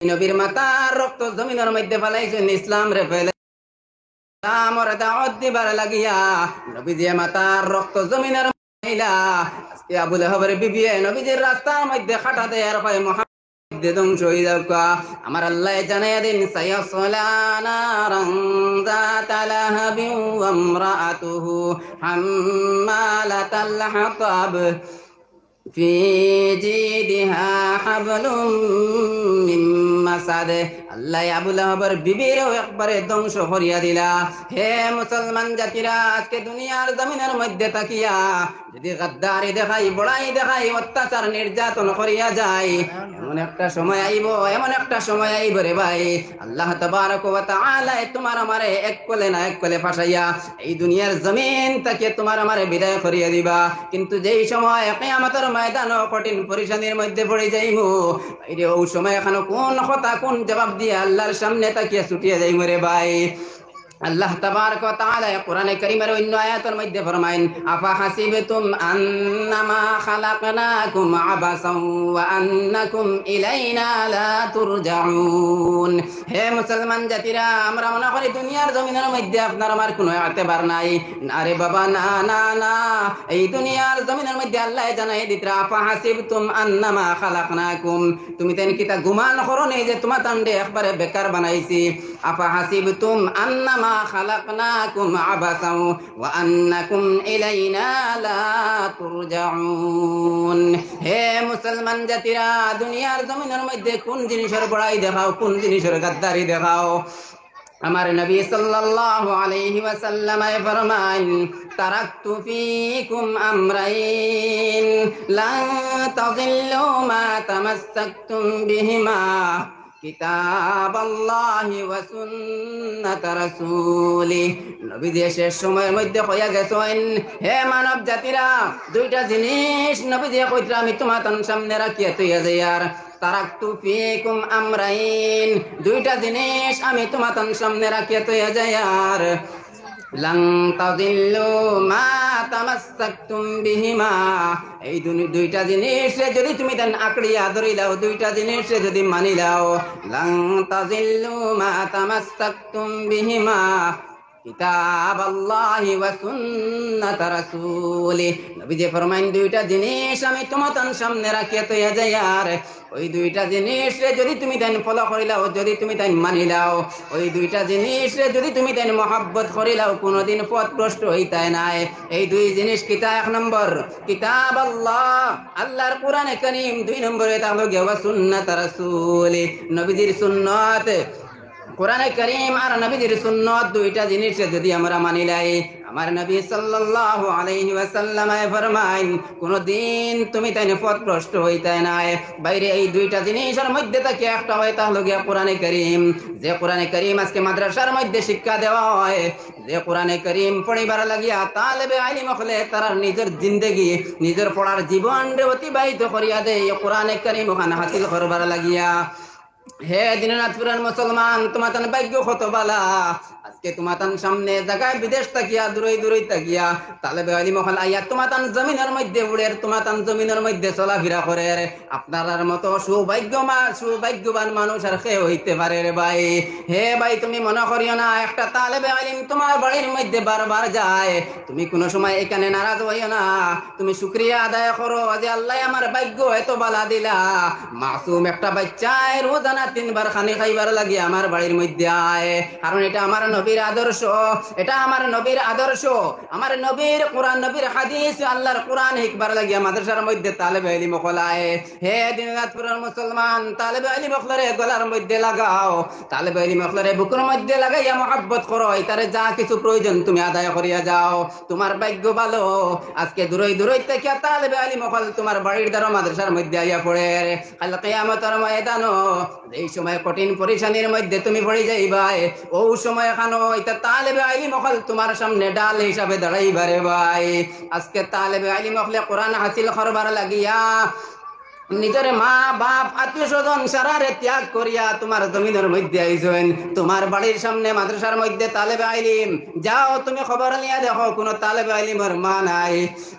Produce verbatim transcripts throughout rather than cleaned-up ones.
নবীর মাতার রক্ত জমিনর মধ্যে ফালাইছইন ইসলামরে ফালাইয়া, ইসলামর দাওয়াত দিবার লাগিয়া। নবীজিয়ে মাতার রক্ত জমিনর মধ্যে ফালাইলা। আজকে আবু লাহাবর বিবিয়ে নবীজির রাস্তার মধ্যে কাটা দেয় আর কয়, "মুহাম্মদ ধ্বংস অই যাউক্কা।" আমার আল্লায় জানাইয়া দিন, "সায়াসলা নারান যাতা লাহাবিন ওয়া ইমরাআতুহু হাম্মালাতাল হাতাব।" ফি জিদিহা হাবলুম মিন মাসাদ। আল্লায় আবু লাহাবর বিবিরেও একবারে ধ্বংস করিয়া দিলা। হে মুসলমান জাতিরা, আজকে দুনিয়ার জমিনর মধ্যে থাকিয়া যদি গাদ্দারি দেখাই, বড়াই দেখাই, অত্যাচার নির্যাতন করিয়া যাই, এমন একটা সময় আইবো, এমন একটা সময় আইবো রে ভাই, আল্লাহ তাবারাক ওয়া তাআলায় তুমার আমারে এক কোলে না এক কোলে ফাঁসাইয়া এই দুনিয়ার জমিন থাকি তুমার আমারে বিদায় করিয়া দিবা। কিন্তু যেই সময় কিয়ামতর ময়দানো কঠিন পরিশানির মধ্যে পড়ি যাইমু, ভাইরে, অউ সময় এখানো কোন কথা, কোন জবাব দিয়া আল্লাহর সামনে থাকিয়া ছুটিয়া যাইমু রে ভাই? আল্লাহ তাবারাক ওয়া তাআলায় কোরআনে কারীমর অইন্য আয়াতর মধ্যে ফরমাইন, "আফাহাসিবতুম আন্নামা খালাকনাকুম আবাসাও ওয়া আন্নাকুম ইলাইনা লা তুরজাউন।" হে মুসলমান জাতিরা, আমরা মনে করি দুনিয়ার জমিনর মধ্যে আপনার আমার কোনো এতেবার নাই। না রে বাবা, না, না, না। এই দুনিয়ার জমিনর মধ্যে আল্লায় জানাই দিতরা, "আফাহাসিবতুম আন্নামা খালাকনাকুম।" তুমি তাইন কিতা গুমান করো নি যে তুমাতানরে একবারে বেকার বানাইছি? "আফাহাসিবতুম আন্নামা খালাকনাকুম আবাসাও ওয়া আন্নাকুম ইলাইনা লা তুরজাউন।" হে মুসলমান জাতিরা, দুনিয়ার জমিনর মধ্যে কোন জিনিসর বড়াই দেখাও, কোন জিনিসর গাদ্দারি দেখাও? আমার নবী সাল্লাল্লাহু আলাইহি ওয়াসাল্লামে ফরমাইন, "তারাকতু ফীকুম আমরাইন, লান তাযিল্লু মা তামাসসাকতুম বিহিমা, কিতাবাল্লাহি ওয়া সুন্নাতা রাসূলি।" নবীজি শেষ সময়র মধ্যে কইয়া গেছইন, "হে মানব জাতিরা, দুইটা জিনিস নবীজি কইতরা আমি তুমাতান সামনে রাখিয়া থইয়া যাইয়ার।" তারাকতু ফীকুম আমরাইন, দুইটা জিনিস আমি তুমাতান সামনে রাখিয়া থইয়া যাইয়ার। লান তাযিল্লু মা তামাসসাকতুম বিহিমা। এই দুনি-, দুইটা জিনিসরে যদি তুমি তাইন আঁকড়িয়া ধরিলাও, দুইটা জিনিসরে যদি মানিলাও, লান তাযিল্লু মা তামাসসাকতুম বিহিমা। কিতাবাল্লাহি ওয়া সুন্নাতা রাসূলি। নবীজি ফরমাইন, দুইটা জিনিস আমি তুমাতান সামনে রাখিয়া থইয়া যাইয়ার। ওই দুইটা জিনিসরে যদি তুমি তাইন follow করিলাও, যদি তুমি তাইন মানিলাও, ওই দুইটা জিনিসরে যদি তুমি তাইন মহব্বত করিলাও, কোনোদিন পথভ্রষ্ট অইতায় নায়। এই দুই জিনিস কিতা? এক নম্বর, কিতাবাল্লাহ, আল্লাহর কোরআনে কারীম, দুই নম্বরে তার লগে ওয়া সুন্নাতা রাসূলি, নবীজির সুন্নত। কোরআনে কারীম আর নবীজির সুন্নত দুইটা জিনিসরে যদি আমরা মানিলাই, আমার নবী সাল্লাল্লাহু আলাইহি ওয়াসাল্লামে ফরমাইন, কোনোদিন তুমি তাইন পথভ্রষ্ট অইতায় নায়। ভাইরে, এই দুইটা জিনিসর মধ্যে থাকি একটা অয় তার লগে কোরআনে কারীম। যে কোরআনে কারীম আজকে মাদ্রাসার মধ্যে শিক্ষা দেওয়া অয়, যে কোরআনে কারীম পড়িবার লাগিয়া তালেবে ইলিম অকলে তারার নিজর জিন্দেগি, নিজর পড়ার জীবনরে অতিবাহিত করিয়া দেয় এই কোরআনে কারীম অখান হাসিল করবার লাগিয়া। হে দিনাজপুরর মুসলমান, তুমাতান ভাগ্য কত বালা। আজকে তুমাতান সামনে জাগায় বিদেশ থাকিয়া, দূরই দূরই থাকিয়া, তালেবে ইলিম অকল আইয়া তুমাতান জমিনর মধ্যে উড়ের, তুমাতান জমিনর মধ্যে চলাফিরা করের। আপনারার মতো সৌভাগ্য মা-, সৌভাগ্যবান মানুষ আর কে অইতে পারে রে ভাই? হে ভাই, তুমি মনে করিও না, একটা তালেবে ইলিম তুমার বাড়ির মধ্যে বারবার যায়, তুমি কোনো সময় এখানে নারাজ অইও না। তুমি শুকরিয়া আদায় করো যে আল্লায় আমার ভাগ্য এত বালা দিলা। মাসুম একটা বাইচ্চায় রোজানা তিনবার খানি খাইবার লাগি আমার বাড়ির মধ্যে আয়, কারণ এটা আমার নবীর আদর্শ, এটা আমার নবীর আদর্শ। আমার নবীর কোরআন, নবীর হাদিস, আল্লাহর কোরআন শিখবার লাগিয়া মাদ্রাসার মধ্যে তালেবে ইলিম অকল আয়। হে দিনাজপুরর মুসলমান, তালেবে ইলিম অকলরে গলার মধ্যে লাগাও, তালেবে ইলিম অকলরে বুকুর মধ্যে লাগাইয়া মহব্বত করো, ইতারে যা কিছু প্রয়োজন তুমি আদায় করিয়া যাও। তুমার ভাগ্য ভালো, আজকে দূরই দূরই থাকিয়া তালেবে ইলিম অকল তুমার বাড়ির দ্বারো মাদ্রাসার মধ্যে আইয়া পড়ের। কাইল কিয়ামতর ময়দানো যেই সময় কঠিন পরিশানির মধ্যে তুমি পড়ি যাইবায়, অউ সময় খানো ইতা তালেবে ইলিম অকল তুমার সামনে ঢাল হিসাবে দাঁড়াইবা রে ভাই। আজকে তালেবে ইলিম অকলে কোরআন হাসিল করবার লাগিয়া নিজর মা বাপ আত্মীয় স্বজন সারারে ত্যাগ করিয়া তুমার জমিনর মধ্যে আইছইন, তুমার বাড়ির সামনে মাদ্রাসার মধ্যে তালেবে ইলিম। যাও তুমি খবর নিয়া দেখো, কুনু তালেবে ইলিমর মা নাই,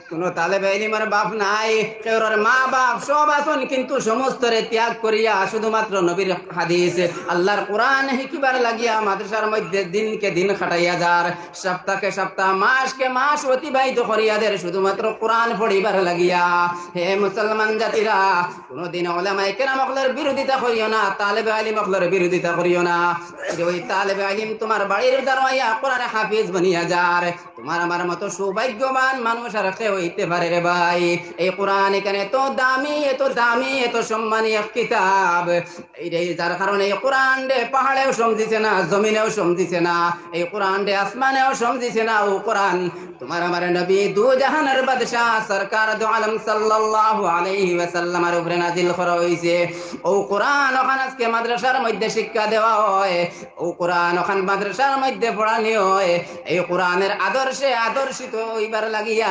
কুনু তালেবে ইলিমর বাপ নাই, কেউরর মা বাপ সব আছইন, কিন্তু সমস্তরে ত্যাগ করিয়া শুধুমাত্র নবীর হাদিস, আল্লাহর কোরআন হিকিবার লাগিয়া মাদ্রাসার মধ্যে দিনকে দিন কাটাইয়া যার, সপ্তাহকে সপ্তাহ, মাসকে মাস অতিবাহিত করিয়া দের শুধুমাত্র কোরআন পড়িবার লাগিয়া। হে মুসলমান জাতিরা, কুনুদিন ওলামায়ে কেরাম অকলর বিরোধিতা করিও না, তালেবে ইলিম অকলর বিরোধিতা করিও না। যে ওই তালেবে ইলিম তুমার বাড়ির দারোয়াইয়া কোরআন হাফিজ বনিয়া যার, তুমার আমার মতো সৌভাগ্যবান মানুষ আর কেউ অইতে পারে রে ভাই। এই কোরআন এখানে এত দামি, এত দামি, এত সম্মানী এক কিতাব। এই রে, যার কারণে এই কোরআনরে পাহাড়েও সমঝিছে না, জমিনেও সমঝিছে না, এই কোরআনরে আসমানেও সমঝিছে না। ও কোরআন তুমার আমার নবী দু জাহানের বাদশাহ সরকার দু আলম সাল্লাল্লাহু আলাইহি ওয়াসাল্লামর উপরে নাজিল করা অইছে। ও কোরআন অখান আজকে মাদ্রাসার মধ্যে শিক্ষা দেওয়া অয়, ও কোরআন অখান মাদ্রাসার মধ্যে পড়ানি অয়। এই কোরআনের আদর্শে আদর্শিত অইবার লাগিয়া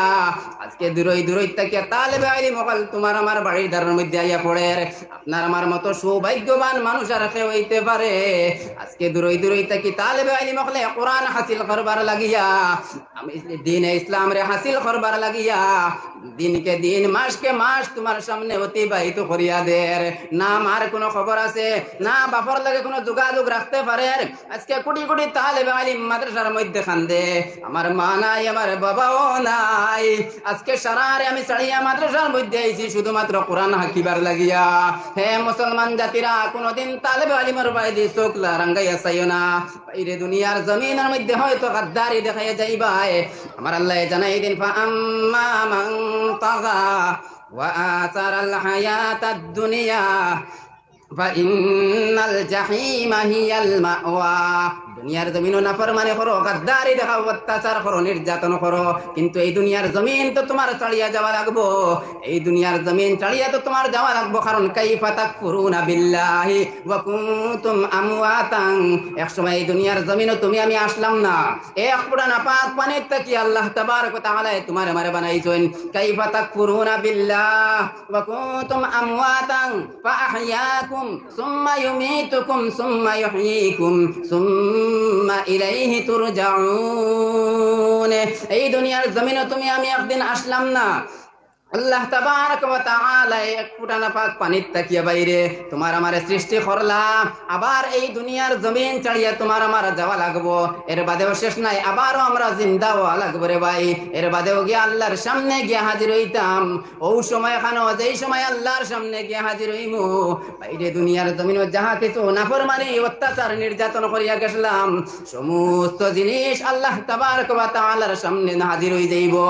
আজকে দূরই দূরই থাকিয়া তালেবে ইলিম অকল তুমার আমার বাড়ির দারোয়াইর মধ্যে আইয়া পড়ের। আপনার আমার মতো সৌভাগ্যবান মানুষ আর কেউ অইতে পারে? আজকে দূরই দূরই থাকি তালেবে ইলিম অকলে কোরআন হাসিল করবার লাগিয়া, আমি দিনে ইসলামরে হাসিল করবার লাগিয়া দিনকে দিন, মাসকে মাস তুমার সামনে অতিবাহিত করিয়া দের। না মার কুনু খবর আছে, না বাপর লগে কুনু যোগাযোগ রাখতে পারের। আজকে কুটি কুটি তালেবে ইলিম মাদ্রাসার মধ্যে কান্দে, আমার মা নাই, আমার বাবাও নাই। আজকে সারারে আমি ছাড়িয়া মাদ্রাসার মধ্যে আইছি শুধুমাত্র কোরআন হাকিবার লাগিয়া। হে মুসলমান জাতিরা, কুনুদিন তালেবে ইলিমর বায়দি চোখ লারাঙ্গাইয়া চাইও না। বাইরে দুনিয়ার জমিনর মধ্যে হয়তো গাদ্দারি দেখাইয়া যাইবায়। আমার আল্লায় জানাই দিন, فأما من طغى وآثر الحياة الدنيا فإن الجحيم هي المأوى। দুনিয়ার জমিনো নাফরমানি করো, গাদ্দারি দেখাও, অত্যাচার করো, নির্যাতন করো, কিন্তু এই দুনিয়ার জমিন তো তুমার ছাড়িয়া যাওয়া লাগবো। এই দুনিয়ার জমিন ছাড়িয়া তো তুমার যাওয়া লাগবো, কারণ كيف تكفرون بالله وكنتم أمواتا। এক সময় এই দুনিয়ার জমিনো তুমি আমি আসলাম না, এক ফুটা নাপাক পানির থাকি আল্লাহ তাবারক ওয়া তাআলায় তুমারে আমারে বানাইছইন। كيف تكفرون بالله وكنتم أمواتا فأحياكم ثم يميتكم ثم يحييكم ثم إليه ترجعون। এই দুনিয়ার জমিনো তুমি আমি একদিন আসলাম না। আল্লাহ তাবারক ওয়া তাআলায় এক ফুটা নাপাক পানির থাকিয়া বাইরে তুমার আমারে সৃষ্টি করলা, আবার এই দুনিয়ার জমিন ছাড়িয়া তুমার আমার যাওয়া লাগবো। এর বাদেও শেষ নাই, আবারও আমরা জিন্দা অওয়া লাগবো রে ভাই। এর বাদেও গিয়া আল্লাহর সামনে গিয়া হাজির অইতাম। অউ সময় খানো, যেই সময় আল্লাহর সামনে গিয়া হাজির অইমু, বাইরে দুনিয়ার জমিনো যাহা কিছু নাফরমানি, অত্যাচার, নির্যাতন করিয়া গেছলাম, সমস্ত জিনিস আল্লাহ তাবারক ওয়া তাআলার সামনে হাজির অই যাইবো।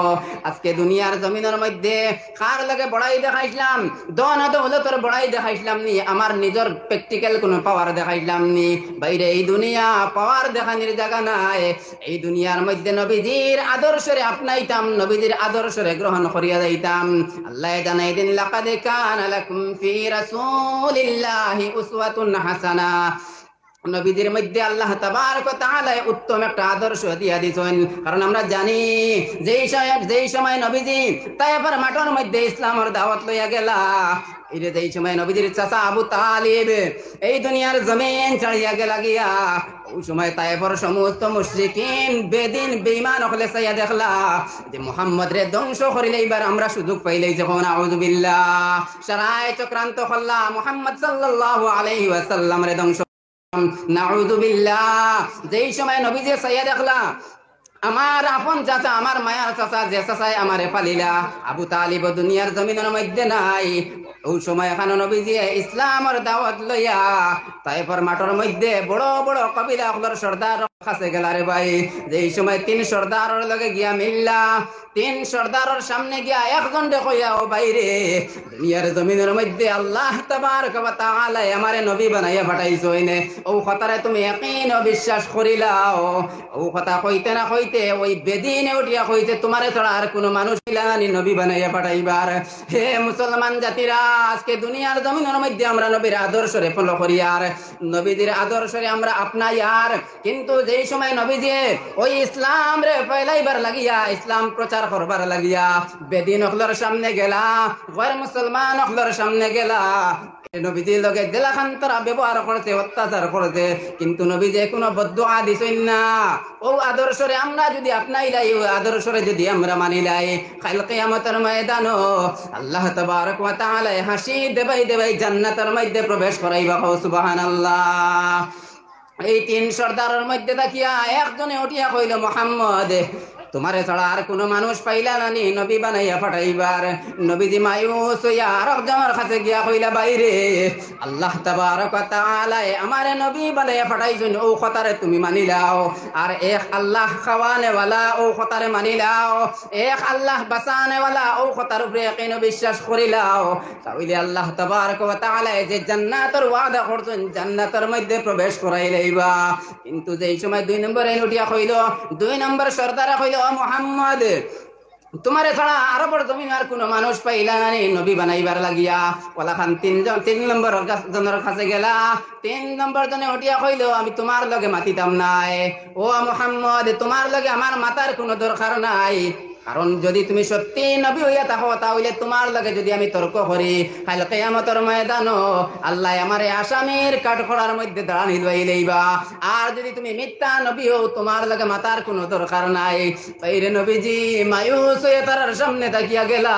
আজকে দুনিয়ার জমিনর মধ্যে কার লগে বড়াই দেখাইছলাম, ধন দৌলতর বড়াই দেখাইছলাম নি, আমার নিজর practical কুনু power দেখাইছলাম নি? বাইরে এই দুনিয়া power দেখানির জাগা নায়। এই দুনিয়ার মধ্যে নবীজির আদর্শরে আপনাইতাম, নবীজির আদর্শরে গ্রহণ করিয়া যাইতাম। আল্লায় জানাই দিন, لقد كان لكم في رسول الله أسوة حسنة। নবীজির মধ্যে আল্লাহ তাবারক ওয়া তাআলায় উত্তম একটা আদর্শ দিয়া দিছইন। কারণ আমরা জানি, যেই সময়, যেই সময় নবীজি তায়েফর মাঠর মধ্যে ইসলামর দাওয়াত লইয়া গেলা, এই যে যেই সময় নবীজির চাচা আবু তালিব এই দুনিয়ার জমিন ছাড়িয়া গেলা গিয়া, অউ সময় তায়েফর সমস্ত মুশরিকিন, বেদিন, বেঈমান অকলে চাইয়া দেখলা যে মুহাম্মদরে ধ্বংস করিলে এইবার আমরা সুযোগ পাইলাই যখন, আউযুবিল্লাহ, সারায় চক্রান্ত করলা মুহাম্মদ সাল্লাল্লাহু আলাইহি ওয়াসাল্লামরে ধ্বংস। নাউযুবিল্লাহ। যেই সময় নবীজি চাইয়া দেখলা, আমার আপন চাচা, আমার মায়ার চাচা, যে চাচায় আমারে পালিলা, আবু তালিব দুনিয়ার জমিনর মধ্যে নাই। অউ সময় খানো নবীজি ইসলামর দাওয়াত লইয়া তায়েফর মাঠর মধ্যে বড় বড় কবিলা অকলর সর্দার কাছে গেলা রে ভাই। যেই সময় তিন সর্দারর লগে গিয়া মিললা, তিন সর্দারর সামনে গিয়া একজনরে কইয়া, ও ভাইরে, দুনিয়ার জমিনর মধ্যে আল্লাহ তাবারক ওয়া তাআলায় আমারে নবী বানাইয়া পাঠাইছইন, অউ কথারে তুমি ইয়াকিন ও বিশ্বাস করিলাও। অউ কথা কইতে না কইতে ওই বেদিনে উঠিয়া কইছে, তুমারে ছাড়া আর কুনু মানুষ ইলানি নবী বানাইয়া পাঠাইবার। হে মুসলমান জাতিরা, আজকে দুনিয়ার জমিনর মধ্যে আমরা নবীর আদর্শরে follow করিয়ার, নবীজির আদর্শরে আমরা আপনাইয়ার, কিন্তু এই সময় নবীজি ওই ইসলামরে ফেলাইবার লাগিয়া, ইসলাম প্রচার করবার লাগিয়া বেদিন অকলর সামনে গেলা, গয়র মুসলমান অকলর সামনে গেলা। নবীজির লগে যেলাখান তারা ব্যবহার করছে, অত্যাচার করছে, কিন্তু নবীজি কোনো বদদোয়া দিছইন না। ও আদর্শরে আমরা যদি আপনাইলাই, ও আদর্শরে যদি আমরা মানিলাই, কাইল কিয়ামতর ময়দানো আল্লাহ তাবারক ওয়া তাআলায় হাসি দেবাই দেবাই জান্নাতর মধ্যে প্রবেশ করাইবা। কও সুবহানাল্লাহ। এই তিন সর্দারর মধ্যে থাকিয়া একজনে উঠিয়া কইল, "মোহাম্মদ, তোমারে ছাড়া আর কোনো মানুষ পাইলা না নি নবী বানাইয়া পাঠাইবার?" নবীজি মায়ুস হইয়া আরক জনর কাছে গিয়া কইলা, "ভাইরে, আল্লাহ তাবারক ওয়া তাআলায় আমারে নবী বানাইয়া পাঠাইছইন, ও কথারে তুমি মানিলাও। আর এক আল্লাহ খাওয়ানেওয়ালা, ও কথারে মানিলাও। এক আল্লাহ বাঁচানেওয়ালা, ও কথার উপরে একিন ও বিশ্বাস করিলাও।" তাইলে আল্লাহ তাবারক ওয়া তাআলায় যে জান্নাতর ওয়াদা করছইন, জান্নাতর মধ্যে প্রবেশ করাইলাইবা। কিন্তু যেই সময় দুই নম্বর এইন উঠিয়া কইল, দুই নম্বর সর্দারে কইল, "ও মোহাম্মদ, তোমারে ছাড়া আরবর জমিন আর কোনো মানুষ পাইলা না নি নবী বানাইবার লাগিয়া?" ওলাখান তিনজন, তিন নম্বর জনর কাছে গেলা। তিন নম্বর জনে উঠিয়া কইল, "আমি তোমার লগে মাতিতাম নায়। ও মোহাম্মদ, তোমার লগে আমার মাতার কোনো দরকার নাই।" কারণ যদি তুমি সত্যি নবী হইয়া থাকো, তাহলে তোমার লগে যদি আমি তর্ক করি, কাইল কিয়ামতর ময়দানো আল্লাহ আমারে আসামির কাঠগড়ার মধ্যে দাঁড়ানি লইলাইবা। আর যদি তুমি মিথ্যা নবী হও, তোমার লগে মাতার কোনো দরকার নাই। ভাইরে নবীজি মায়ুস হইয়া তারার সামনে থাকিয়া গেলা।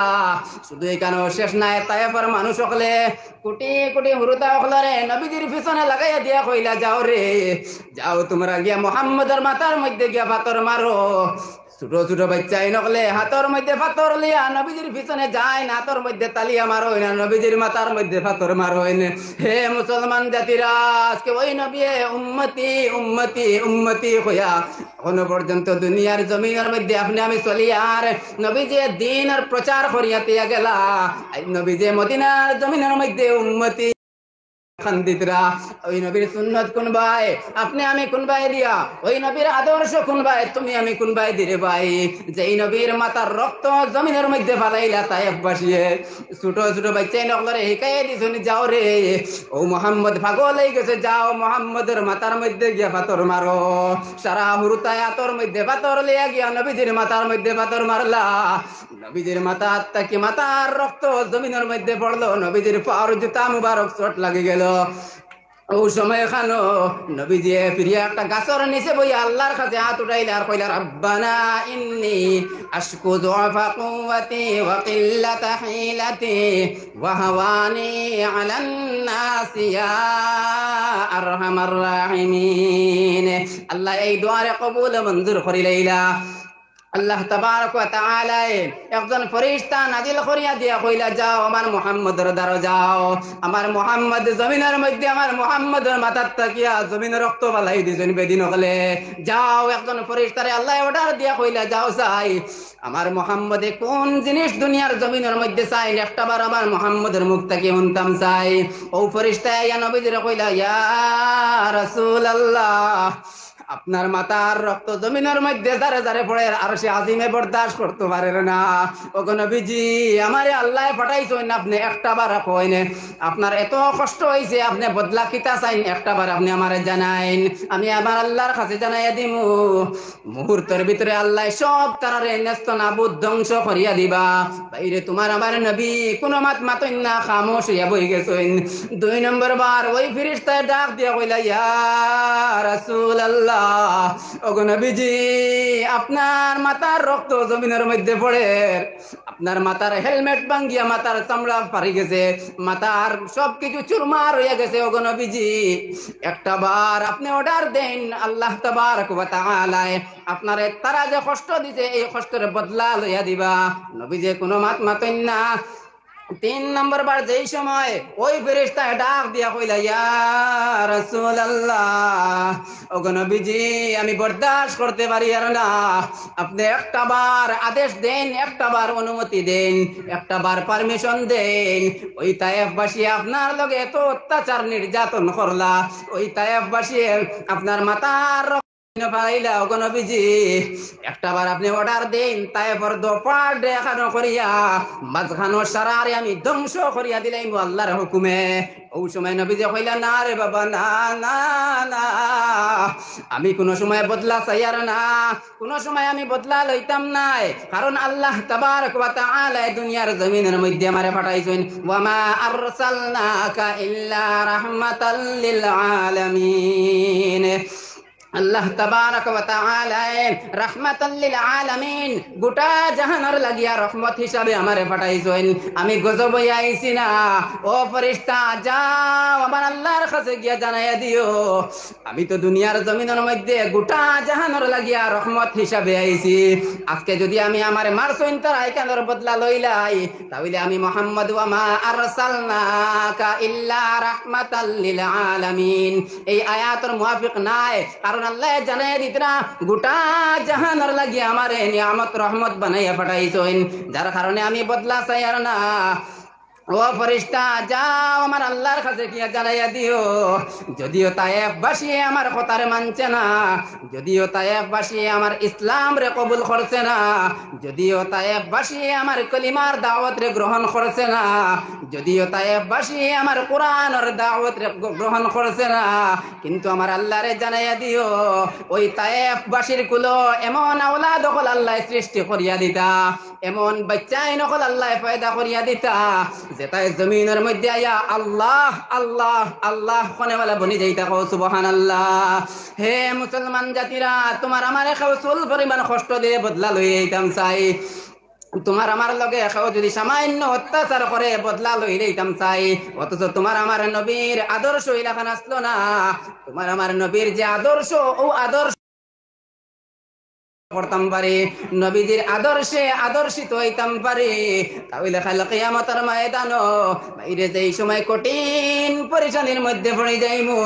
শুধু এখানেও শেষ নাই, তায়েফর মানুষ অকলে কোটি কোটি হুরুতা অকলরে নবীজির পিছনে লাগাইয়া দিয়া কইলা, "যাও রে, যাও তোমরা গিয়া মোহাম্মদর মাথার মধ্যে গিয়া পাথর মারো।" ছোট ছোট বাচ্চা ইন অকলে হাতর মধ্যে পাথর লইয়া নবীজির পিছনে যাইন, হাতর মধ্যে তালিয়া মারইন, নবীজির মাথার মধ্যে পাথর মারইন। হে মুসলমান জাতিরা, আজকে ওই নবী উম্মতি, উম্মতি, উম্মতি কইয়া এখনো পর্যন্ত দুনিয়ার জমিনর মধ্যে আপনে আমি চলি আর নবীজি দ্বীনর প্রচার করিয়া দিয়া গেলা। আর নবীজি মদিনার জমিনর মধ্যে উম্মতি খান্দিতরা, ওই নবীর সুন্নত কুনবায়, আপনে আমি কুনবায় দিয়া, ওই নবীর আদর্শ কুনবায়, তুমি আমি কুনবায় দিরে ভাই, যেই নবীর মাথার রক্ত জমিনর মধ্যে ফালাইলা তায়েফবাসীয়ে। ছোট ছোট বাচ্চা ইন অকলরে হিকাইয়া দিছইন, "যাও রে, ও মোহাম্মদ পাগল হয়ে গেছে, যাও মোহাম্মদর মাথার মধ্যে গিয়া পাথর মারো।" সারা হুরুতায় হাতর মধ্যে পাথর লইয়া গিয়া নবীজির মাথার মধ্যে পাথর মারলা। নবীজির মাথাত থাকি মাথার রক্ত জমিনর মধ্যে পড়লো, নবীজির পাওর জুতা মুবারক চোট লাগি গেল। ও সময় খানো নবীজি ফিরিয়া একটা গাছর নিচে বইয়া আল্লাহর কাছে হাত উঠাইলা আর কইলা, "রাব্বানা ইন্নি আশকু যুআফা কুওয়াতি ওয়া কিল্লাতা হিলাতি ওয়া হাওয়ানি আলান নাসি ইয়া আরহামার রাহিমিন।" আল্লাহ এই দোয়ারে কবুল মঞ্জুর করিলাইলা। আল্লাহ তাবারক ওয়া তাআলায় একজন ফেরেশতা নাজিল করিয়া দিয়া কইলা, "যাও আমার মুহাম্মদর দ্বারো যাও, আমার মুহাম্মদ জমিনর মধ্যে আমার মুহাম্মদর মাথার থাকিয়া জমিনর রক্ত ফালাই দিছইন বেদিন অকলে। যাও।" একজন ফেরেশতারে আল্লাহ অর্ডার দিয়া কইলা, "যাও চাই আমার মুহাম্মদে কোন জিনিস দুনিয়ার জমিনর মধ্যে চাইন, একটা বার আমার মুহাম্মদর মুখ থাকি হুনতাম চাই।" ও ফেরেশতা আইয়া নবীজিরে কইলা, "ইয়া রাসূলুল্লাহ, আপনার মাথার রক্ত জমিনর মধ্যে জারে জারে পড়ের, আরশে আজিমে বরদাস্ত করতো পারের না। ওগো নবীজি, আমারে আল্লায় পাঠাইছইন, আপনে একটা বার কইন, আপনার এত কষ্ট অইছে, আপনে বদলা কিতা চাইন, একটা বার আপনে আমারে জানাইন, আমি আমার আল্লাহর কাছে জানাইয়া দিমু।" মুহূর্তর ভিতরে আল্লায় সব তারারে নেস্ত নাবুদ ধ্বংস করিয়া দিবা। ভাইরে, তোমার আমার নবী কোনো মাত মাতইন না, খামোশ হইয়া বই গেছইন। দুই নম্বর বার ওই ফিরিস্তায় ডাক দিয়া কইলা, "ইয়া রাসূলুল্লাহ, ওগো নবীজি, আপনার মাথার রক্ত জমিনর মধ্যে পড়ের, আপনার মাথার হেলমেট ভাঙ্গিয়া মাথার চামড়া ফাড়ি গেছে, মাথার সব কিছু চুরমার হইয়া গেছে। ওগো নবীজি, একটা বার আপনে অর্ডার দেন, আল্লাহ তাবারক ওয়া তাআলায় আপনারে তারা যে কষ্ট দিছে, এই কষ্টর বদলা লইয়া দিবা।" নবীজি কোনো মাত মাতইন না। তিন নম্বর বার যেই সময় ওই ফেরেশতায় ডাক দিয়া কইলা, "ইয়া রাসূলুল্লাহ, ওগো নবীজি, আমি বরদাস্ত করতে পারি আর না, আপনে একটা বার আদেশ দেন, একটা বার অনুমতি দেন, একটা বার পারমিশন দেন, ওই তায়েফবাসী আপনার লগে এত অত্যাচার নির্যাতন করলা, ওই তায়েফবাসী আপনার মাথার না পাইলা, ওগো নবীজি, একটা বার আপনে অর্ডার দেইন, তায়েফর দোপার দেখানো করিয়া, মাঝখানো সারারে আমি ধ্বংস করিয়া দিলাইমু আল্লাহর হুকুমে। অউ সময় নবীজি কইলা, "না রে বাবা, না, না, না, আমি কুনু সময় বদলা চাইয়ার না, কুনু সময় আমি বদলা লইতাম নায়।" কারণ আল্লাহ তাবারক ওয়া তাআলা দুনিয়ার জমিনর মধ্যে আমারে পাঠাইছইন, "ওয়া মা আরসালনাকা ইল্লা রাহমাতাল লিল আলামিন।" আল্লাহ তাবারক ওয়া তাআলায় রাহমাতাল লিল আলামিন, গোটা জাহানর লাগিয়া রহমত হিসাবে আমারে পাঠাইছইন। আমি গজব অইয়া আইছি না। ও ফেরেশতা, যাও আমার আল্লাহর কাছে গিয়া জানাইয়া দিও, আমি তো দুনিয়ার জমিনর মধ্যে গোটা জাহানর লাগিয়া রহমত হিসাবে আইছি। আজকে যদি আমি আমারে মারছইন তারা এখানোর বদলা লইলাই, তাইলে আমি মোহাম্মদ ওয়া মা আরসালনাকা ইল্লা রাহমাতাল লিল আলামিন এই আয়াতর মুয়াফিক নায়, কারণ আল্লায় জানাইয়া দিতরা গোটা জাহানর লাগি আমারে নিয়ামত রহমত বানাইয়া পাঠাইছইন, যার কারণে আমি বদলা চাইয়ার না। ও ফেরেশতা, যাও আমার আল্লাহর কাছে গিয়া জানাইয়া দিও, যদিও তায়েফবাসী আমার কথারে মানছে না, যদিও তায়েফবাসী আমার ইসলামরে কবুল করছে না, যদিও তায়েফবাসী আমার কলিমার দাওয়াতরে গ্রহণ করছে না, যদিও তায়েফবাসী আমার কোরআনর দাওয়াতরে গ-, গ্রহণ করছে না, কিন্তু আমার আল্লাহরে জানাইয়া দিও, ওই তায়েফবাসীর কুলো এমন আওলাদ অকল আল্লায় সৃষ্টি করিয়া দিতা, এমন বাচ্চাইন অকল আল্লায় পয়দা করিয়া দিতা, যেতায় জমিনর মধ্যে আইয়া আল্লাহ, আল্লাহ, আল্লাহ কনেওয়ালা বনি যাইতা। কও সুবহানাল্লাহ। হে মুসলমান জাতিরা, তুমার আমারে কেউ চুল পরিমাণ কষ্ট দিলে বদলা লইয়া আইতাম চাই। তুমার আমার লগে কেউ যদি সামান্য অত্যাচার করে বদলা লইলে আইতাম চাই। অথচ তুমার আমার নবীর আদর্শ ইলাখান আছলো না। তুমার আমার নবীর যে আদর্শ, অউ আদর্শ করতাম পারি, নবীজির আদর্শে আদর্শিত অইতাম পারি, তাইলে কাইল কিয়ামতর ময়দানো বাইরে যেই সময় কঠিন পেরেশানির মধ্যে পড়ি যাইমু,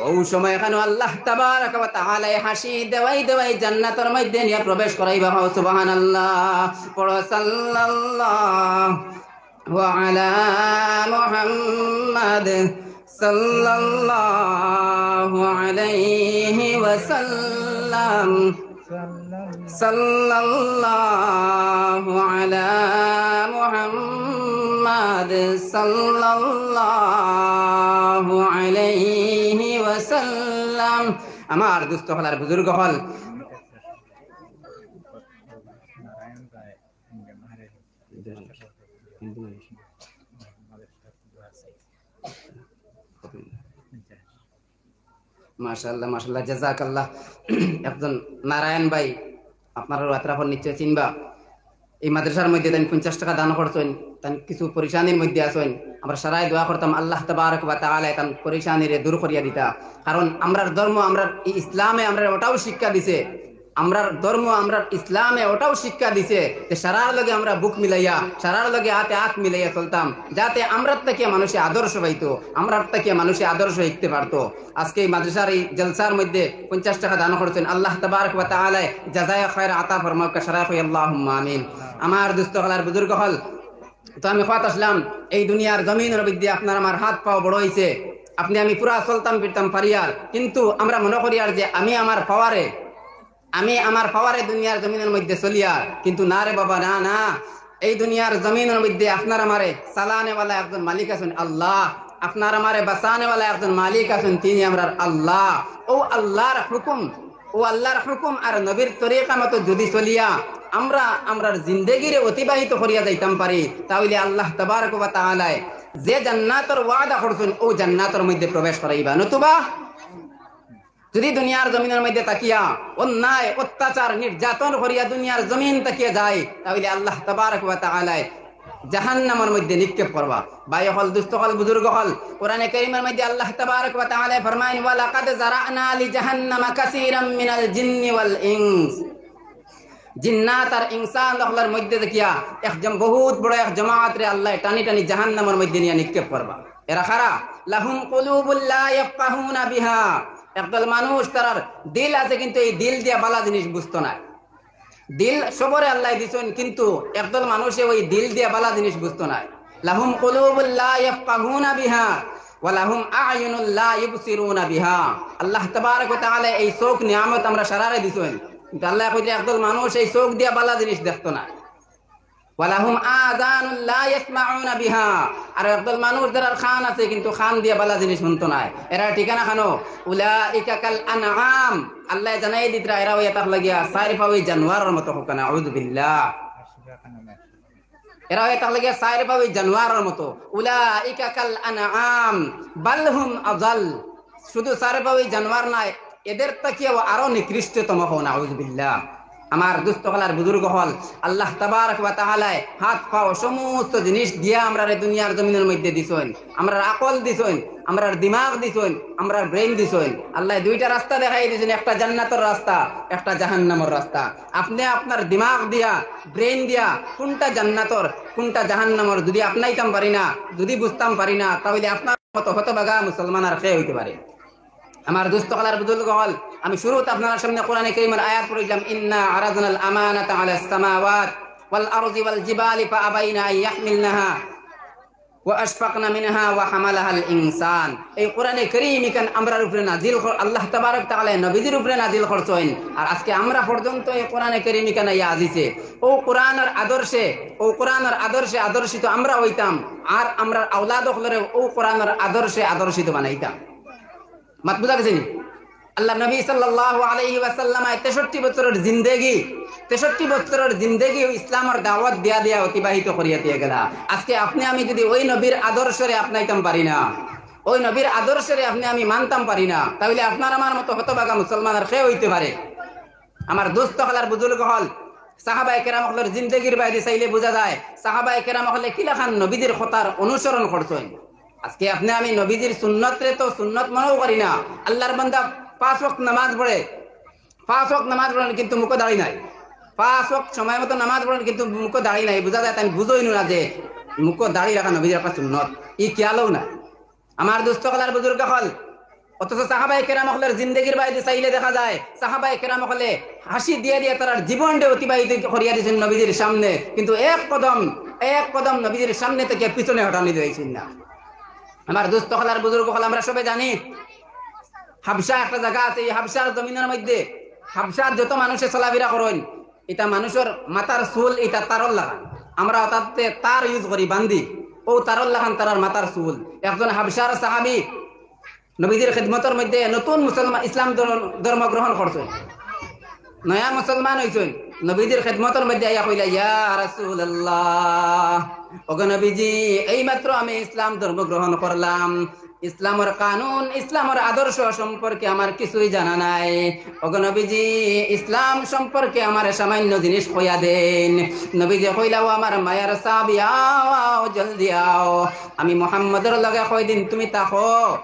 অউ সময় কেন আল্লাহ তাবারাকা ওয়া তাআলায় হাসি দেওয়াই দেওয়াই জান্নাতর মধ্যে নিয়া প্রবেশ করাইবা। কও সুবহানাল্লাহ। পড়ো সাল্লাল্লাহু وعلى محمد صلى الله عليه وسلم. صلى الله على محمد صلى الله عليه وسلم. আমার দোস্ত অকল আর বুজুর্গ অকল, মাশাআল্লাহ, মাশাআল্লাহ, জাযাকাল্লাহ। একজন নারায়ণ ভাই, আপনারা আতরাফর নিশ্চয় চিনবা। এই মাদ্রাসার মধ্যে তাইন পঞ্চাশ টেকা দান করছইন, তাইন কিছু পেরেশানির মধ্যে আছইন। আমরা সারায় দোয়া করতাম আল্লাহ তাবারাকা ওয়া তাআলায় তান পেরেশানিরে দূর করিয়া দিতা। কারণ আমরার ধর্ম, আমরার এই ইসলামে আমরারে ওটাও শিক্ষা দিছে, আমরার ধর্ম, আমরার ইসলামে ওটাও শিক্ষা দিছে যে সারার লগে আমরা বুক মিলাইয়া, সারার লগে আতে আত মিলাইয়া চলতাম, যাতে আমরার থাকিয়া মানুষে আদর্শ পাইতো, আমরার থাকিয়া মানুষে আদর্শ শিখতে পারতো। আজকে এই মাদ্রাসার এই জলসার মধ্যে পঞ্চাশ টেকা দান করছইন, আল্লাহ তাবারাকা ওয়া তাআলায় জাযায়ে খায়র আতা ফরমাউক্কা, সারায় কই আল্লাহুম্মা আমিন। আমার দোস্ত অকল আর বুজুর্গ অকল, তো আমি কওয়াত আছলাম, এই দুনিয়ার জমিনর মধ্যে আপনার আমার হাত পাও বড় অইছে, আপনে আমি পুরা চলতাম ফিরতাম পারিয়ার, কিন্তু আমরা মনো করিয়ার যে আমি আমার পাওয়ারে, আমি আমার পাওয়ারে দুনিয়ার জমিনর মধ্যে চলিয়ার, কিন্তু না রে বাবা, না, না। এই দুনিয়ার জমিনর মধ্যে আপনার আমারে চালানেওয়ালা একজন মালিক আছইন আল্লাহ, আপনার আমারে বাঁচানেওয়ালা একজন মালিক আছইন, তিনি আমরার আল্লাহ। অউ আল্লাহর হুকুম, অউ আল্লাহর হুকুম আর নবীর তরিকা মতো যদি চলিয়া আমরা আমরার জিন্দেগিরে অতিবাহিত করিয়া যাইতাম পারি, তাইলে আল্লাহ তাবারাকা ওয়া তাআলায় যে জান্নাতর ওয়াদা করছইন, অউ জান্নাতর মধ্যে প্রবেশ করাইবা। নতুবা যদি দুনিয়ার জমিনর মধ্যে থাকিয়া অন্যায়, অত্যাচার, নির্যাতন করিয়া দুনিয়ার জমিন থাকিয়া যাই, তাইলে আল্লাহ তাবারাকা ওয়া তাআলায় জাহান্নামর মধ্যে নিক্ষেপ করবা। ভাই অকল, দোস্ত অকল, বুজুর্গ অকল, কোরআনে কারীমর মধ্যে আল্লাহ তাবারাকা ওয়া তাআলায় ফরমাইন, "ওয়া লাকাদ যারা'না লি জাহান্নামা কাসীরাম মিনাল জিন্নি ওয়াল ইনস।" জিন্নাত আর ইনসান অকলর মধ্যে থাকিয়া এক জম-, বহুত বড় এক জমাতরে আল্লায় টানি টানি জাহান্নামর মধ্যে নিয়া নিক্ষেপ করবা। এরা কারা? "লাহুম কুলুবুল লা ইয়াফকাহুনা বিহা।" একদল মানুষ, তারার দিল আছে, কিন্তু এই দিল দিয়া বালা জিনিস বুঝতো নায়। দিল সবরে আল্লায় দিছইন, কিন্তু একদল মানুষে অউ দিল দিয়া বালা জিনিস বুঝতো নায়। "লাহুম কুলুবুল লা ইয়াফকাহুনা বিহা।" ওয়ালাহুম আ'ইউনুল লা ইউবসিরুনা বিহা। আল্লাহ তাবারাক ওয়া তাআলা এই চোখ নিয়ামত আমরা সারারে দিছইন, কিন্তু আল্লাহ কইরা একদল মানুষ এই চোখ দিয়া বালা জিনিস দেখতো না। ওয়ালাহুম আযানুল লা ইয়াসমাউনা বিহা। আর একদল মানুষ যারার কান আছে কিন্তু কান দিয়া বালা জিনিস হুনতো নায়। এরার ঠিকানা কানো? উলাইকা কাল আনআম। আল্লাহ জানাই দিতরা এরা অইয়া থাকলা গিয়া চাইর পাওই জানোয়ারর মতো। কউক্কা না, আউযুবিল্লাহ। এরা অইয়া থাকলা গিয়া চাইর পাওই জানোয়ারর মতো। উলাইকা কাল আনআম বাল হুম আযাল। শুধু চাইর পাওই জানোয়ার নায়, এদের থাকিয়াও আরো নিকৃষ্টতম। কউক্কা না, আউযুবিল্লাহ। আমার দুস্ত অকল আর বুজুর্গ অকল, আল্লাহ তাবারাক ওয়া তাআলায় হাত পাও সমস্ত জিনিস দিয়া আমরারে দুনিয়ার জমিনর মধ্যে দিছইন। আমরার আকল দিছইন, আমরার দিমাগ দিছইন, আমরার brain দিছইন। আল্লায় দুইটা রাস্তা দেখাই দিছইন, একটা জান্নাতর রাস্তা, একটা জাহান্নামর রাস্তা। আপনে আপনার দিমাগ দিয়া, brain দিয়া কুনটা জান্নাতর, কুনটা জাহান্নামর যুদি আপনাইতাম পারি না, যুদি বুঝতাম পারি না, তাইলে আপনার মতো হতভাগা মুসলমান আর কে অইতে পারে? আমার দুস্ত অকল আর বুজুর্গ অকল, আমি শুরুত আপনারার সামনে কোরআনে কারীমর আয়াত পড়ছিলাম, "ইন্না আরাদনাল আমানাতা আলাস সামাওয়াত ওয়াল আরদি ওয়াল জিবালি ফাআবাইনা আন ইয়াহমিলনাহা ওয়া আশফাকনা মিনহা ওয়া হামালাহাল ইনসান।" এই কোরআনে কারীম ইখান আমরার উপরে নাজিল কর-, আল্লাহ তাবারাক তাআলায় নবীজির উপরে নাজিল করছইন। আর আজকে আমরা পর্যন্ত এই কোরআনে কারীম ইখান আইয়া আজিছে। অউ কোরআনর আদর্শে, অউ কোরআনর আদর্শে আদর্শিত আমরা অইতাম, আর আমরার আওলাদ অকলরে অউ কোরআনর আদর্শে আদর্শিত বানাইতাম। মাত বুঝা গেছে নি? আল্লার নবী সাল্লাল্লাহু আলাইহি ওয়াসাল্লামে তেষট্টি বছরর জিন্দেগি, তেষট্টি বছরর জিন্দেগি ইসলামর দাওয়াত দিয়া দিয়া অতিবাহিত করিয়া দিয়া গেলা। আজকে আপনে আমি যুদি অউ নবীর আদর্শরে আপনাইতাম পারি না, অউ নবীর আদর্শরে আপনে আমি মানতাম পারি না, তাইলে আপনার আমার মতো হতভাগা মুসলমান আর কে অইতে পারে? আমার দুস্ত অকল আর বুজুর্গ অকল, সাহাবায়ে কেরাম অকলর জিন্দেগির বায়দি চাইলে বুঝা যায়, সাহাবায়ে কেরাম অকলে কিলাখান নবীজির কথার অনুসরণ করছইন। আজকে আপনে আমি নবীজির সুন্নতরে তো সুন্নত মনেও করি না। আল্লার বান্দা পাঁচ ওয়াক্ত নামাজ পড়ে, পাঁচ ওয়াক্ত নামাজ পড়েন কিন্তু মুখো দাড়ি নাই, পাঁচ ওয়াক্ত সময় মতো নামাজ পড়েন কিন্তু মুখো দাড়ি নাই, বুঝা যায় তাইন বুঝইন না যে মুখো দাড়ি রাখা নবীজির একটা সুন্নত, ই খিয়ালও না। আমার দুস্ত অকল আর বুজুর্গ অকল, অথচ সাহাবায়ে কেরাম অকলর জিন্দেগির বায়দি চাইলে দেখা যায়, সাহাবায়ে কেরাম অকলে হাসি দিয়া দিয়া তারার জীবনরে অতিবাহিত করিয়া দিছইন নবীজির সামনে, কিন্তু এক কদম, এক কদম নবীজির সামনে থাকি পিছনে হটানি দিছইন না। আমার দুস্ত অকল আর বুজুর্গ অকল, আমরা সবে জানি, হাবশা একটা জাগা আছে, ই হাবশার জমিনর মধ্যে, হাবশার যত মানুষে চলাফিরা করইন, ইতা মানুষর মাথার চুল ইতা তারর লাখান। আমরা তাতে তার use করি, বান্ধি। অউ তারর লাখান তারার মাথার চুল। একজন হাবশার সাহাবী নবীজির খেদমতর মধ্যে নতুন মুসলমান, ইসলাম ধর্ম, ধর্ম গ্রহণ করছইন, নয়া মুসলমান অইছইন। নবীজির খেদমতর মধ্যে আইয়া কইলা, "ইয়া রাসূলুল্লাহ, ওগো নবীজি, এইমাত্র আমি ইসলাম ধর্ম গ্রহণ করলাম, ইসলামর কানুন, ইসলামর আদর্শ সম্পর্কে আমার কিছুই জানা নাই। ওগো নবীজি, ইসলাম সম্পর্কে আমারে সামান্য জিনিস কইয়া দেইন।" নবীজি কইলা, "ও আমার মায়ার সাহাবী, আও, আও, জলদি আও। আমি মুহাম্মদর লগে কয়দিন তুমি থাকো।"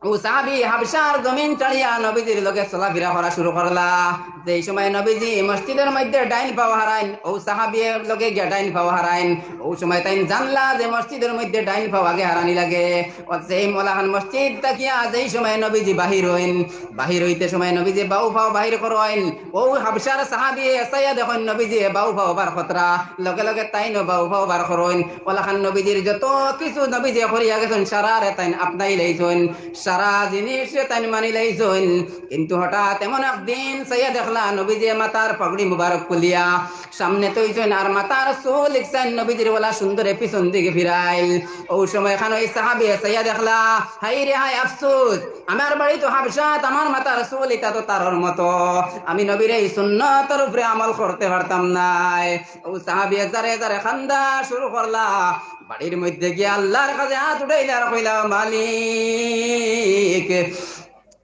অউ সাহাবী হাবশার জমিন ছাড়িয়া নবীজির লগে চলাফিরা করা শুরু করলা। যেই সময় নবীজি মসজিদর মধ্যে ডাইন পাও হারাইন, অউ সাহাবীয়ে লগে গিয়া ডাইন পাও হারাইন। অউ সময় তাইন জানলা যে মসজিদর মধ্যে ডাইন পাও আগে হারানি লাগে। অউ সেই অলাখান মসজিদ থাকিয়া যেই সময় নবীজি বাহির অইন, বাহির অইতে সময় নবীজি বাউ পাও বাহির করইন। অউ হাবশার সাহাবীয়ে চাইয়া দেখইন নবীজিয়ে বাউ পাও বার করতরা, লগে লগে তাইনও বাউ পাও বার করইন। অলাখান নবীজির যত কিছু নবীজিয়ে করিয়া গেছইন, সারারে তাইন আপনাই লাইছইন, সারা জিনিসরে তাইন মানি লাইছইন। কিন্তু হঠাৎ এমন একদিন চাইয়া দেখলা নবীজিয়ে মাথার পাগড়ি মুবারক খুলিয়া সামনে থইছইন, আর মাথার চুল ইকছাইন নবীজির অলা সুন্দরে পিছন দিকে ফিরাইল। অউ সময় খান অউ সাহাবীয়ে চাইয়া দেখলা, "হায় রে হায়, আফসোস, আমার বাড়ি তো হাবশাত, আমার মাথার চুল ইতা তো তারর মতো, আমি নবীর এই সুন্নতর উপরে আমল করতে পারতাম নায়।" অউ সাহাবীয়ে জারে জারে কান্দা শুরু করলা। বাড়ির মধ্যে গিয়া আল্লার কাছে আত উঠাইলা আর কইলা, "মালিক,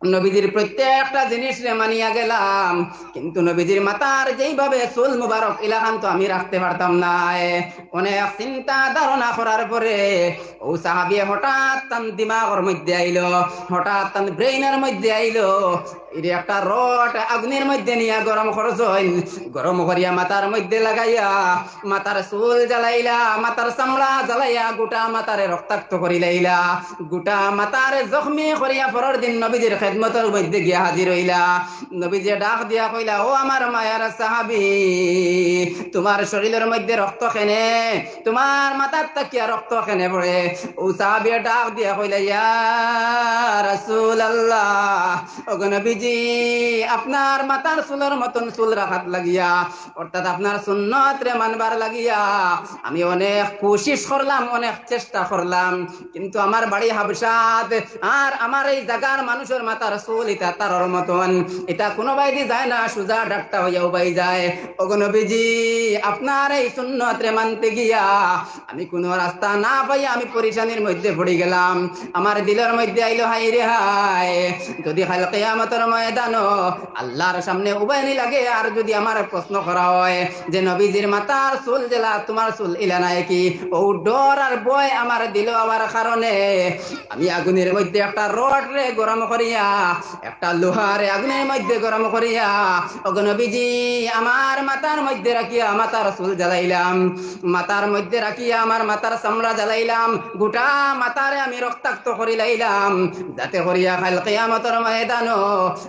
নবীজির প্রত্যেকটা জিনিসরে মানিয়া গেলাম, কিন্তু নবীজির মাথার যেইভাবে চুল মুবারক ইলাখান তো আমি রাখতে পারতাম নায়।" অনেক চিন্তা ধারণা করার পরে অউ সাহাবীয়ে হঠাৎ তান দিমাগর মধ্যে আইলো, হঠাৎ তান brainর মধ্যে আইলো, ইরে একটা রড আগুনর মধ্যে নিয়া গরম করছইন, গরম করিয়া মাথার মধ্যে লাগাইয়া মাথার চুল জ্বালাইলা, মাথার চামড়া জ্বালাইয়া গুটা মাথারে রক্তাক্ত করিলাইলা, গুটা মাথারে জখমি করিয়া পরর দিন নবীজির খেদমতর মধ্যে গিয়া হাজির অইলা। নবীজিয়ে ডাক দিয়া কইলা, "ও আমার মায়ার সাহাবী, তুমার শরীলর মধ্যে রক্ত কেনে, তুমার মাথাত থাকিয়া রক্ত কেনে পড়ে?" অউ সাহাবীয়ে ডাক দিয়া কইলা, "ইয়া রাসূলুল্লাহ, ওগো নবীজি, আপনার মাথার চুলর মতন চুল রাখাত লাগিয়া, অর্থাৎ আপনার সুন্নতরে মানবার লাগিয়া আমি অনেক কুশিশ করলাম, অনেক চেষ্টা করলাম, কিন্তু আমার বাড়ি হাবশাত, আর আমার এই জাগার মানুষর মাথার চুল ইতা তারর মতন, ইতা কুনুবায়দি যায় না, সুজা ডাট্টা অইয়া উবাই যায়। ওগো নবীজি, আপনার এই সুন্নতরে মানতে গিয়া আমি কুনু রাস্তা না পাইয়া আমি পরেশানির মধ্যে পড়ি গেলাম। আমার দিলর মধ্যে আইলো, হায় রে হায়, যুদি কাইল কিয়ামতর ময়দানো আল্লার সামনে উবাইনি লাগে আর যুদি আমারে প্রশ্ন করা অয় যে নবীজির মাথার চুল যেলা তুমার চুল ইলা নায় কি?" অউ ডর আর ভয় আমার দিলো আওয়ার কারণে আমি আগুনর মধ্যে একটা রডরে গরম করিয়া, একটা লোহারে আগুনর মধ্যে গরম করিয়া, ওগো নবীজি, আমার মাথার মধ্যে রাখিয়া মাথার চুল জ্বালাইলাম, মাথার মধ্যে রাখিয়া আমার মাথার চামড়া জ্বালাইলাম, গোটা মাথারে আমি রক্তাক্ত করিলাইলাম, যাতে করিয়া কাইল কিয়ামতর ময়দানো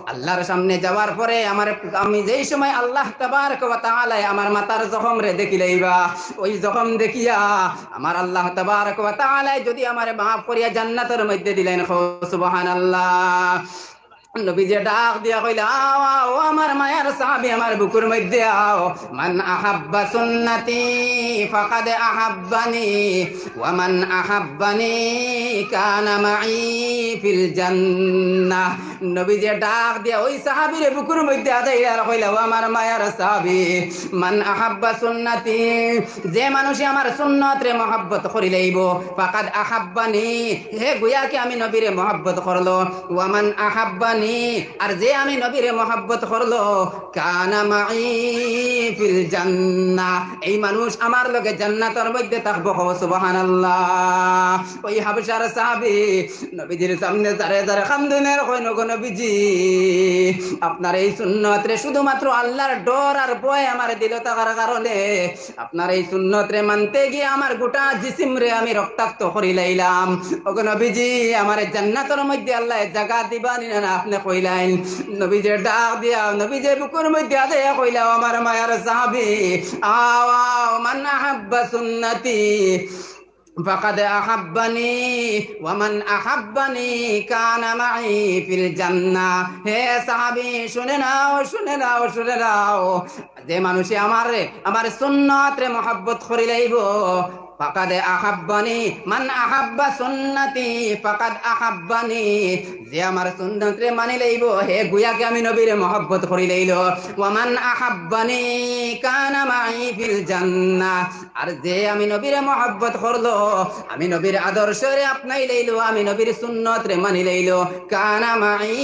আল্লার সামনে যাওয়ার পরে আমার, আমি যেই সময় আল্লাহ তাবারক ওয়া তাআলায় আমার মাথার জখমরে দেখিলাইবা, ওই জখম দেখিয়া আমার আল্লাহ তাবারক ওয়া তাআলায় যুদি আমারে মাফ করিয়া জান্নাতর মধ্যে দিলাইন, কও সুবহানাল্লাহ। নবীজিয়ে ডাক দিয়া কইলা, "আও, আও, ও আমার মায়ার সাহাবী, আমার বুকুর মধ্যে আও। মান আহাব্বা সুন্নতি ফাকাদ আহাব্বানি, ওয়া মান আহাব্বানি কানা মাই ফিল জান্নাহ।" নবীজিয়ে ডাক দিয়া ওই সাহাবীরে বুকুর মধ্যে আদাইয়া আর কইলা, "ও আমার মায়ার সাহাবী, মান আহাব্বা সুন্নতি, যে মানুষে আমার সুন্নতরে মহব্বত করিলাইবো, ফাকাদ আহাব্বানি, হে গুয়াকে আমি নবীরে মহব্বত করলো, ওয়া মান আহাব্বানি, আর যে আমি নবীরে মহব্বত করলো, কানা মাই ফিল জান্নাহ, এই মানুষ আমার লগে জান্নাতর মধ্যে থাকবো।" কও সুবহানাল্লাহ। ওই হাবশার সাহাবী নবীজির সামনে জারে জারে কান্দইন আর কইন, "ওগো নবীজি, আপনার এই সুন্নতরে শুধুমাত্র আল্লার ডর আর ভয় আমার দিলো থাকার কারণে আপনার এই সুন্নতরে মানতে গিয়া আমার গোটা জিসিমরে আমি রক্তাক্ত করিলাইলাম। ওগো নবীজি, আমারে জান্নাতর মধ্যে আল্লায় জাগা দিবা নি না, আপনে কইলাইন।" নবীজিয়ে ডাক দিয়া, নবীজিয়ে বুকুর মধ্যে আদাইয়া কইলা, "ও আমার মায়ার সাহাবী, আও, আও, মান আহাব্বা সুন্নতি ফাকাদ আহাব্বানি, ওয়া মান আহাব্বানি কানা মাই ফিল জান্নাহ।" হে সাহাবী, শুনে নাও, শুনে নাও, শুনে নাও। যে মানুষে আমার, আমার সুন্নতরে মহব্বত করিলাইবো, ফাকাদ আহাব্বানি, মান আহাব্বা সুন্নতি ফাকাদ আহাব্বানি, যে আমার সুন্নতরে মানিলাইবো, হে গুয়াকে আমি নবীরে মহব্বত করিলাইলো। ওয়া মান আহাব্বানি কানা মাই ফিল জান্নাহ, আর যে আমি নবীরে মহব্বত করলো, আমি নবীর আদর্শরে আপনাইলাইলো, আমি নবীর সুন্নতরে মানিলাইলো, কানা মাই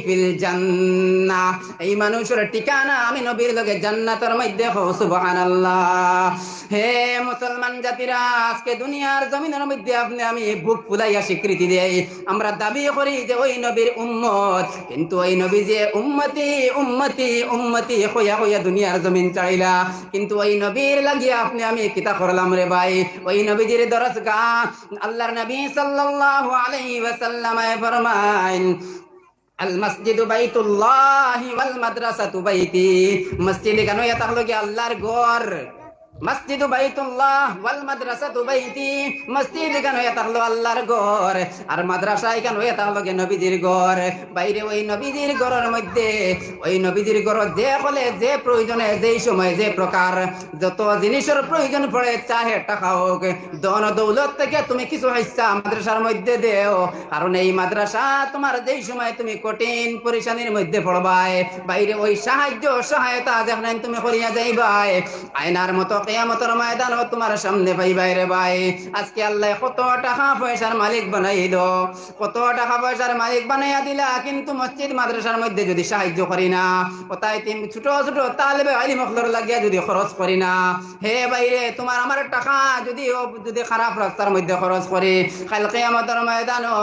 ফিল জান্নাহ, এই মানুষর ঠিকানা আমি নবীর লগে জান্নাতর মধ্যে। কও সুবহানাল্লাহ। হে মুসলমান জাতিরা, আজকে দুনিয়ার জমিনর মধ্যে আপনে আমি বুক ফুলাইয়া স্বীকৃতি দেই, আমরা দাবি করি যে ওই নবীর উম্মত, কিন্তু ওই নবীজিয়ে উম্মতি, উম্মতি, উম্মতি কইয়া কইয়া দুনিয়ার জমিন ছাড়িলা। কিন্তু ওই নবীর লাগিয়া আপনে আমি কিতা করলাম রে ভাই? ওই নবীজির দরসগাহ, আল্লার নবী সাল্লাল্লাহু আলাইহি ওয়াসাল্লামে ফরমাইন, "আল মাসজিদু বাইতুল্লাহি ওয়াল মাদ্রাসাতু বাইতি।" মসজিদ ইখান অইয়া থাকলো গি আল্লার ঘর, মসজিদু বাইতুল্লাহ ওয়াল মাদ্রাসাতু বাইতি, মসজিদ ইখান অইয়া থাকলো আল্লার ঘর, আর মাদ্রাসা ইখান অইয়া থাকলো গি নবীজির ঘর। ভাইরে, ওই নবীজির ঘরর মধ্যে, ওই নবীজির ঘরো যে হকলে, যে প্রয়োজনে, যেই সময়, যে প্রকার যত জিনিসর প্রয়োজন পড়ে, চাহে টাকা হোক, ধন দৌলত থাকি তুমি কিছু হিস্সা মাদ্রাসার মধ্যে দেও, কারণ এই মাদ্রাসা তুমার যেই সময় তুমি কঠিন পরেশানির মধ্যে পড়বায়, ভাইরে, ওই সাহায্য সহায়তা যেখান তুমি করিয়া যাইবায়, আয়নার মতো কিয়ামতর ময়দানো তুমার সামনে পাইবায় রে ভাই। আজকে আল্লায় কত টাকা পয়সার মালিক বানাইলো, কত টাকা পয়সার মালিক বানাইয়া দিলা, কিন্তু মসজিদ মাদ্রাসার মধ্যে যুদি সাহায্য করি না, অতায় তিন ছোট ছোট তালেবে ইলিম অকলর লাগিয়া যুদি খরচ করি না, হে ভাইরে, তুমার আমার টাকা যুদি ও যুদি খারাপ রাস্তার মধ্যে খরচ করি, কাইল কিয়ামতর ময়দানো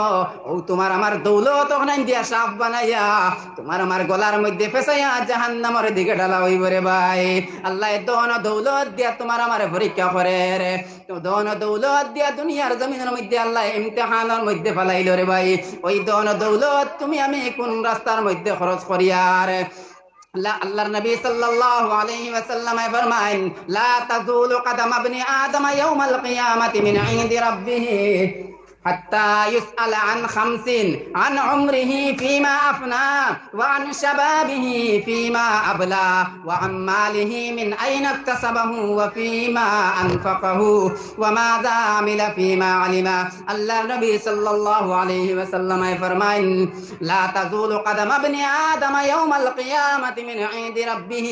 অউ তুমার আমার দৌলত অখান দিয়া সাপ বানাইয়া তুমার আমার গলার মধ্যে ফেসাইয়া জাহান্নামর দিকে ঢালা অইবো রে ভাই। আল্লায় ধন দৌলত দিয়া তুমার আমারে পরীক্ষা করের। তো ধন দৌলত দিয়া দুনিয়ার জমিনর মধ্যে আল্লায় ইমতিহানর মধ্যে ফালাইলো রে ভাই। ওই ধন দৌলত তুমি আমি কুন রাস্তার মধ্যে খরচ করিয়ার? আল্লাহর নবী সাল্লাল্লাহু আলাইহি ওয়াসাল্লামে ফরমাইন, لا تزول قدم ابن آدم يوم القيامة من عند ربه حتى يسأل عن خمس: عن عمره فيما أفناه، وعن شبابه فيما أبلاه، وعن ماله من أين اكتسبه وفيما أنفقه وماذا عمل فيما علم। আল্লাহর নবী সাল্লাল্লাহু আলাইহি ওয়াসাল্লামে ফরমাইন, لا تزول قدم ابن آدم يوم القيامة من عند ربه।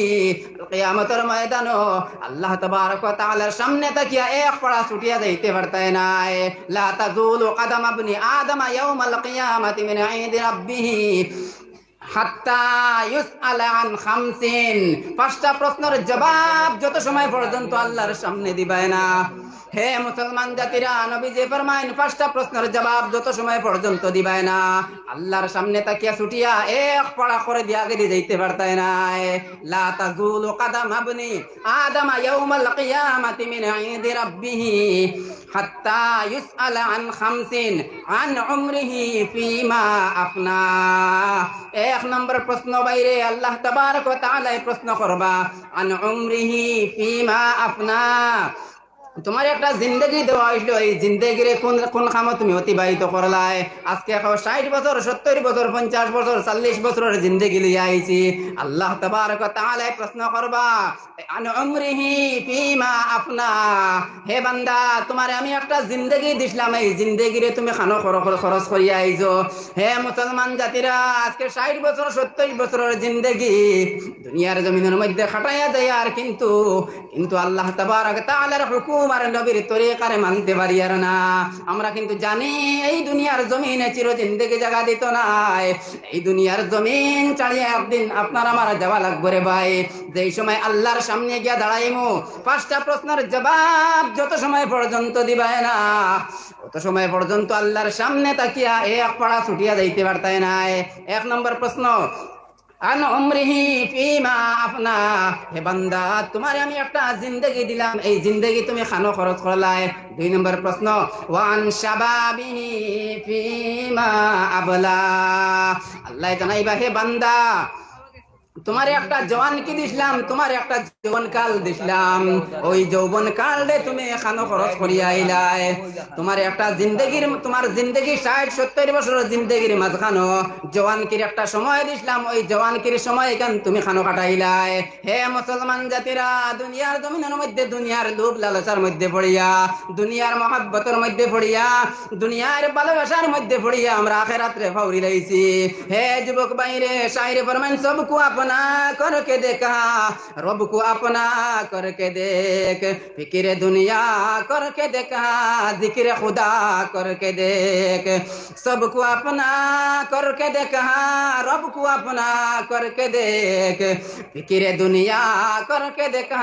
কিয়ামতর ময়দানো আল্লাহ তাবারক ওয়া তাআলার সামনে থাকিয়া এক পড়া ছুটিয়া যাইতে পারতায় নায়। لا تزول قدم ابن آدم يوم القيامة من عند ربه حتى يسأل عن خمس। পাঁচটা প্রশ্নর জবাব যত সময় পর্যন্ত আল্লাহর সামনে দিবায় না। হে মুসলমান জাতিরা, নবীজি ফরমাইন, পাঁচটা প্রশ্নর জবাব যত সময় পর্যন্ত দিবায় না, আল্লাহর সামনে থাকিয়া ছুটিয়া এক পড়া করে দিয়া যদি যাইতে পারতায় নায়। لا تزول قدم ابن آدم يوم القيامة من عند ربه حتى يسأل عن خمس: عن عمره فيما أفناه। এক নম্বর প্রশ্ন ভাইরে, আল্লাহ তাবারক ওয়া তাআলায় প্রশ্ন করবা, عن عمره فيما أفناه। তুমারে একটা জিন্দেগি দেওয়া অইছিল, এই জিন্দেগিরে কুন, কুন কামো তুমি অতিবাহিত করলায়? আজকে কেউ ষাইট বছর, সত্তইর বছর, পঞ্চাশ বছর, চল্লিশ বছরর জিন্দেগি লইয়া আইছি। আল্লাহ তাবারক ওয়া তাআলায় প্রশ্ন করবা, عن عمره فيما أفناه। হে বান্দা, তুমারে আমি একটা জিন্দেগি দিছলাম, এই জিন্দেগিরে তুমি কানো খর-, খর-, খরচ করিয়া আইছো। হে মুসলমান জাতিরা, আজকে ষাইট বছর, সত্তইর বছরর জিন্দেগি দুনিয়ার জমিনর মধ্যে খাটাইয়া যাইয়ার, কিন্তু কিন্তু আল্লাহ তাবারক তাআলার হুকুম আর নবীর তরিকারে মানতে পারিয়ার না। আমরা কিন্তু জানি এই দুনিয়ার জমিনে চির জিন্দেগি জাগা দিত নায়। এই দুনিয়ার জমিন ছাড়িয়া একদিন আপনার আমার যাওয়া লাগবো রে ভাই। যেই সময় আল্লাহর সামনে গিয়া দাঁড়াইমু, পাঁচটা প্রশ্নর জবাব যত সময় পর্যন্ত দিবায় না, অত সময় পর্যন্ত আল্লাহর সামনে থাকিয়া এক পড়া ছুটিয়া যাইতে পারতায় নায়। এক নম্বর প্রশ্ন, عن عمره فيما أفناه। হে বান্দা, তুমারে আমি একটা জিন্দেগি দিলাম, এই জিন্দেগি তুমি কানো খরচ করলায়? দুই নম্বর প্রশ্ন, وعن شبابه فيما أبلاه। আল্লায় জানাইবা, হে বান্দা, তুমারে একটা জওয়ানকি দিছলাম, তুমারে একটা যৌবনকাল দিছলাম, ওই যৌবনকালরে তুমি কানো খরচ করিয়া আইলায়? তুমারে একটা জিন্দেগির, তুমার জিন্দেগি ষাইট সত্তইর বছরর জিন্দেগির মাঝখানো জওয়ানকির একটা সময় দিছলাম, ওই জওয়ানকির সময়খান তুমি কানো কাটাইলায়? হে মুসলমান জাতিরা, দুনিয়ার জমিনর মধ্যে দুনিয়ার লোভ লালসার মধ্যে পড়িয়া, দুনিয়ার মহব্বতর মধ্যে পড়িয়া, দুনিয়ার ভালোবাসার মধ্যে পড়িয়া আমরা আখেরাতরে ফাউরি লাইছি। হে যুবক ভাইরে, শায়রে ফরমাইন, سب کو اپنا کر کے دیکھ، رب کو اپنا کر کے دیکھ، فکر دنیا کر کے دیکھ، ذکر خدا کر کے دیکھ، سب کو اپنا کر کے دیکھ، رب کو اپنا کر کے دیکھ، فکر دنیا کر کے دیکھ،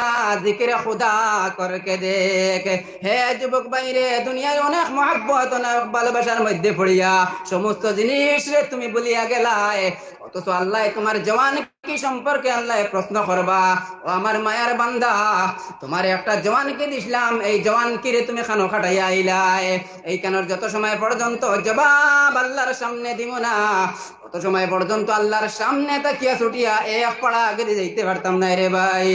ذکر خدا کر کے دیکھ। হে যুবক ভাইরে, দুনিয়ার অনেক মহব্বত, অনেক ভালোবাসার মধ্যে পড়িয়া সমস্ত জিনিসরে তুমি ভুলিয়া গেলায়, অথচ আল্লায় তুমার জওয়ানকি সম্পর্কে আল্লায় প্রশ্ন করবা, ও আমার মায়ার বান্দা, তুমারে একটা জওয়ানকি দিছলাম, এই জওয়ানকিরে তুমি কানো কাটাইয়া আইলায়? এইখানোর যত সময় পর্যন্ত জবাব আল্লাহর সামনে দিমু না, অত সময় পর্যন্ত আল্লাহর সামনে থাকিয়া ছুটিয়া এক পড়া আগে যাইতে পারতাম নায় রে ভাই।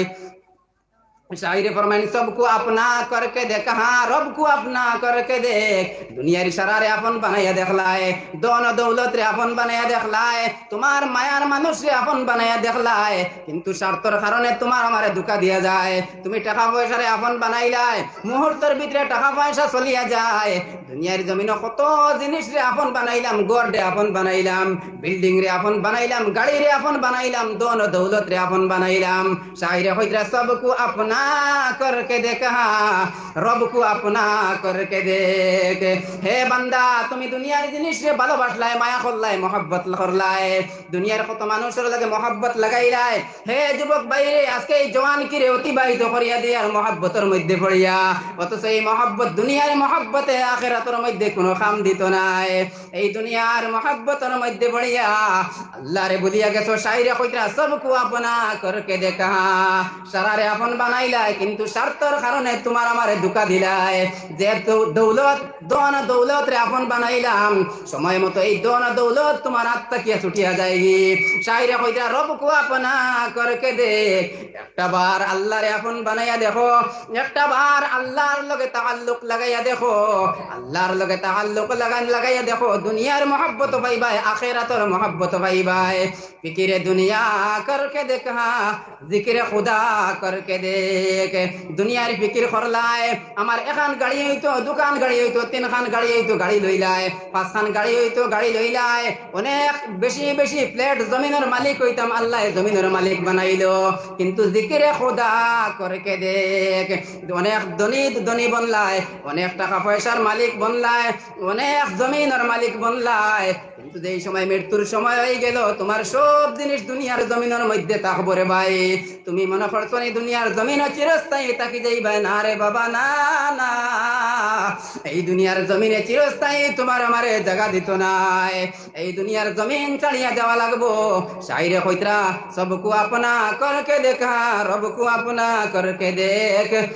শায়রে ফরমাইন, سب کو اپنا کر کے دیکھ، ہاں، رب کو اپنا کر کے دیکھ۔ দুনিয়ার সারারে আপন বানাইয়া দেখলায়, ধন দৌলতরে আপন বানাইয়া দেখলায়, তুমার মায়ার মানুষরে আপন বানাইয়া দেখলায়, কিন্তু স্বার্থর কারণে তুমার আমারে ধোঁকা দিয়া যায়। তুমি টাকা পয়সারে আপন বানাইলায়, মুহূর্তর ভিতরে টাকা পয়সা চলিয়া যায়। দুনিয়ার জমিনো কত জিনিসরে আপন বানাইলাম, ঘররে আপন বানাইলাম, বিল্ডিংরে আপন বানাইলাম, গাড়িরে আপন বানাইলাম, ধন দৌলতরে আপন বানাইলাম। শায়রে কইরা, سب کو اپنا کر کے دیکھ، رب کو اپنا کر کے دیکھ। হে বান্দা, তুমি দুনিয়ার জিনিসরে ভালোবাসলায়, মায়া করলায়, মহব্বত করলায়, দুনিয়ার কত মানুষর লগে মহব্বত লাগাইলায়। হে যুবক ভাইরে, আজকে এই জওয়ানকিরে অতিবাহিত করিয়া দিয়ার মহব্বতর মধ্যে পড়িয়া, অথচ এই মহব্বত, দুনিয়ার মহব্বতে আখেরাতর মধ্যে কুনো কাম দিত নায়। এই দুনিয়ার মহব্বতর মধ্যে পড়িয়া আল্লারে ভুলিয়া গেছো। শাইরে কইতরা, সবকো আপনা করকে দেখা। সারারে আপন বানাইলায়, কিন্তু স্বার্থর কারণে তুমার আমারে ধোকা দিলায়। যে দৌ-, দৌলত, ধন দৌলতরে আপন বানাইলাম, সময় মতো এই ধন দৌলত তুমার আত থাকিয়া ছুটিয়া যায়গি। শাইরে কইতরা, রবকো আপনা করকে দেখ। একটা বার আল্লারে আপন বানাইয়া দেখো, একটা বার আল্লার লগে তাআল্লুক লাগাইয়া দেখো, আল্লার লগে তাআল্লুক লাগান-, লাগাইয়া দেখো, দুনিয়ার মহব্বত পাইবায়, আখেরাতর মহব্বত পাইবায়। ফিকিরে দুনিয়া করকে দেখা, জিকিরে খুদা করকে দেখ। দুনিয়ার ফিকির করলায়, আমার এখান গাড়ি অইতো, দুখান গাড়ি অইতো, তিনখান গাড়ি অইতো, গাড়ি লইলায়, পাঁচখান গাড়ি অইতো, গাড়ি লইলায়, অনেক বেশি বেশি ফ্ল্যাট জমিনর মালিক অইতাম, আল্লায় জমিনর মালিক বানাইলো, কিন্তু জিকিরে খুদা করকে দেখ। অনেক ধনী ধনী বনলায়, অনেক টাকা পয়সার মালিক বনলায়, অনেক জমিনর মালিক বনলায়, কিন্তু যেই সময় মৃত্যুর সময় অইগেলো, তুমার সব জিনিস দুনিয়ার জমিনর মধ্যে থাকবো রে ভাই। তুমি মনো করছো নি দুনিয়ার জমিনো চিরস্থায়ী থাকি যাইবায়? না রে বাবা, না, না। এই দুনিয়ার জমিনে চিরস্থায়ী তুমার আমারে জাগা দিতো নায়। এই দুনিয়ার জমিন ছাড়িয়া যাওয়া লাগবো। শাইরে কইতরা, সবকো আপনা করকে দেখা, রবকো আপনা করকে দেখ।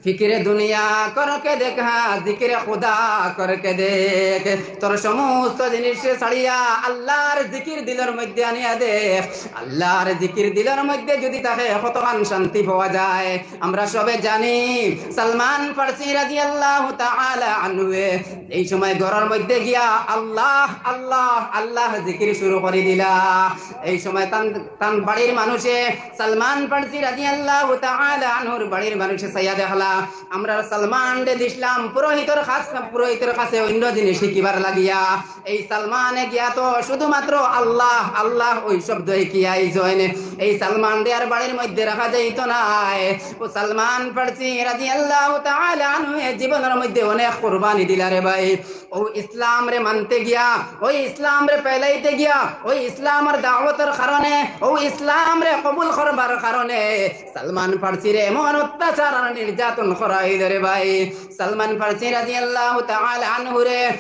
ফিকিরে দুনিয়া করকে দেখা, জিকিরে খুদা করকে দেখ। তোর সমস্ত জিনিস ছাড়িয়া আল্লার জিকির দিলর মধ্যে আনিয়া দেখ। আল্লার জিকির দিলর মধ্যে যুদি থাকে, কতখান শান্তি পাওয়া যায়। আমরা সবে জানি, সালমান ফার্সি রাদিয়াল্লাহু তাআলা আনহুয়ে এই সময় ঘরর মধ্যে গিয়া আল্লাহ, আল্লাহ, আল্লাহ জিকির শুরু করি দিলা, এই সময় তান, তান বাড়ির মানুষে, সালমান ফার্সি রাদিয়াল্লাহু তাআলা আনহুর বাড়ির মানুষে চাইয়া দেখলা, আমরার সালমানরে দিছলাম পুরোহিতর কাছ-, পুরোহিতর কাছে অন্য জিনিস শিখিবার লাগিয়া। এই সালমানে গিয়া তো শুধুমাত্র আল্লাহ, আল্লাহ ওই শব্দ শিখিয়া আইছইন। এই সালমানরে আর বাড়ির মধ্যে রাখা যাইতো নায়। ও সালমান ফার্সি রাদিয়াল্লাহু তাআলা আনহুয়ে জীবনর মধ্যে অনেক কুরবানি দিলা রে ভাই। ও ইসলামরে মানতে গিয়া, ওই ইসলামরে ফেলাইতে গিয়া, ওই ইসলামর দাওয়াতর কারণে, ও ইসলামরে কবুল করবার কারণে সালমান ফার্সিরে এমন অত্যাচার আর নির্যাতন করা অইলো রে ভাই। সালমান ফার্সি রাদিয়াল্লাহু তাআলা আনহুরে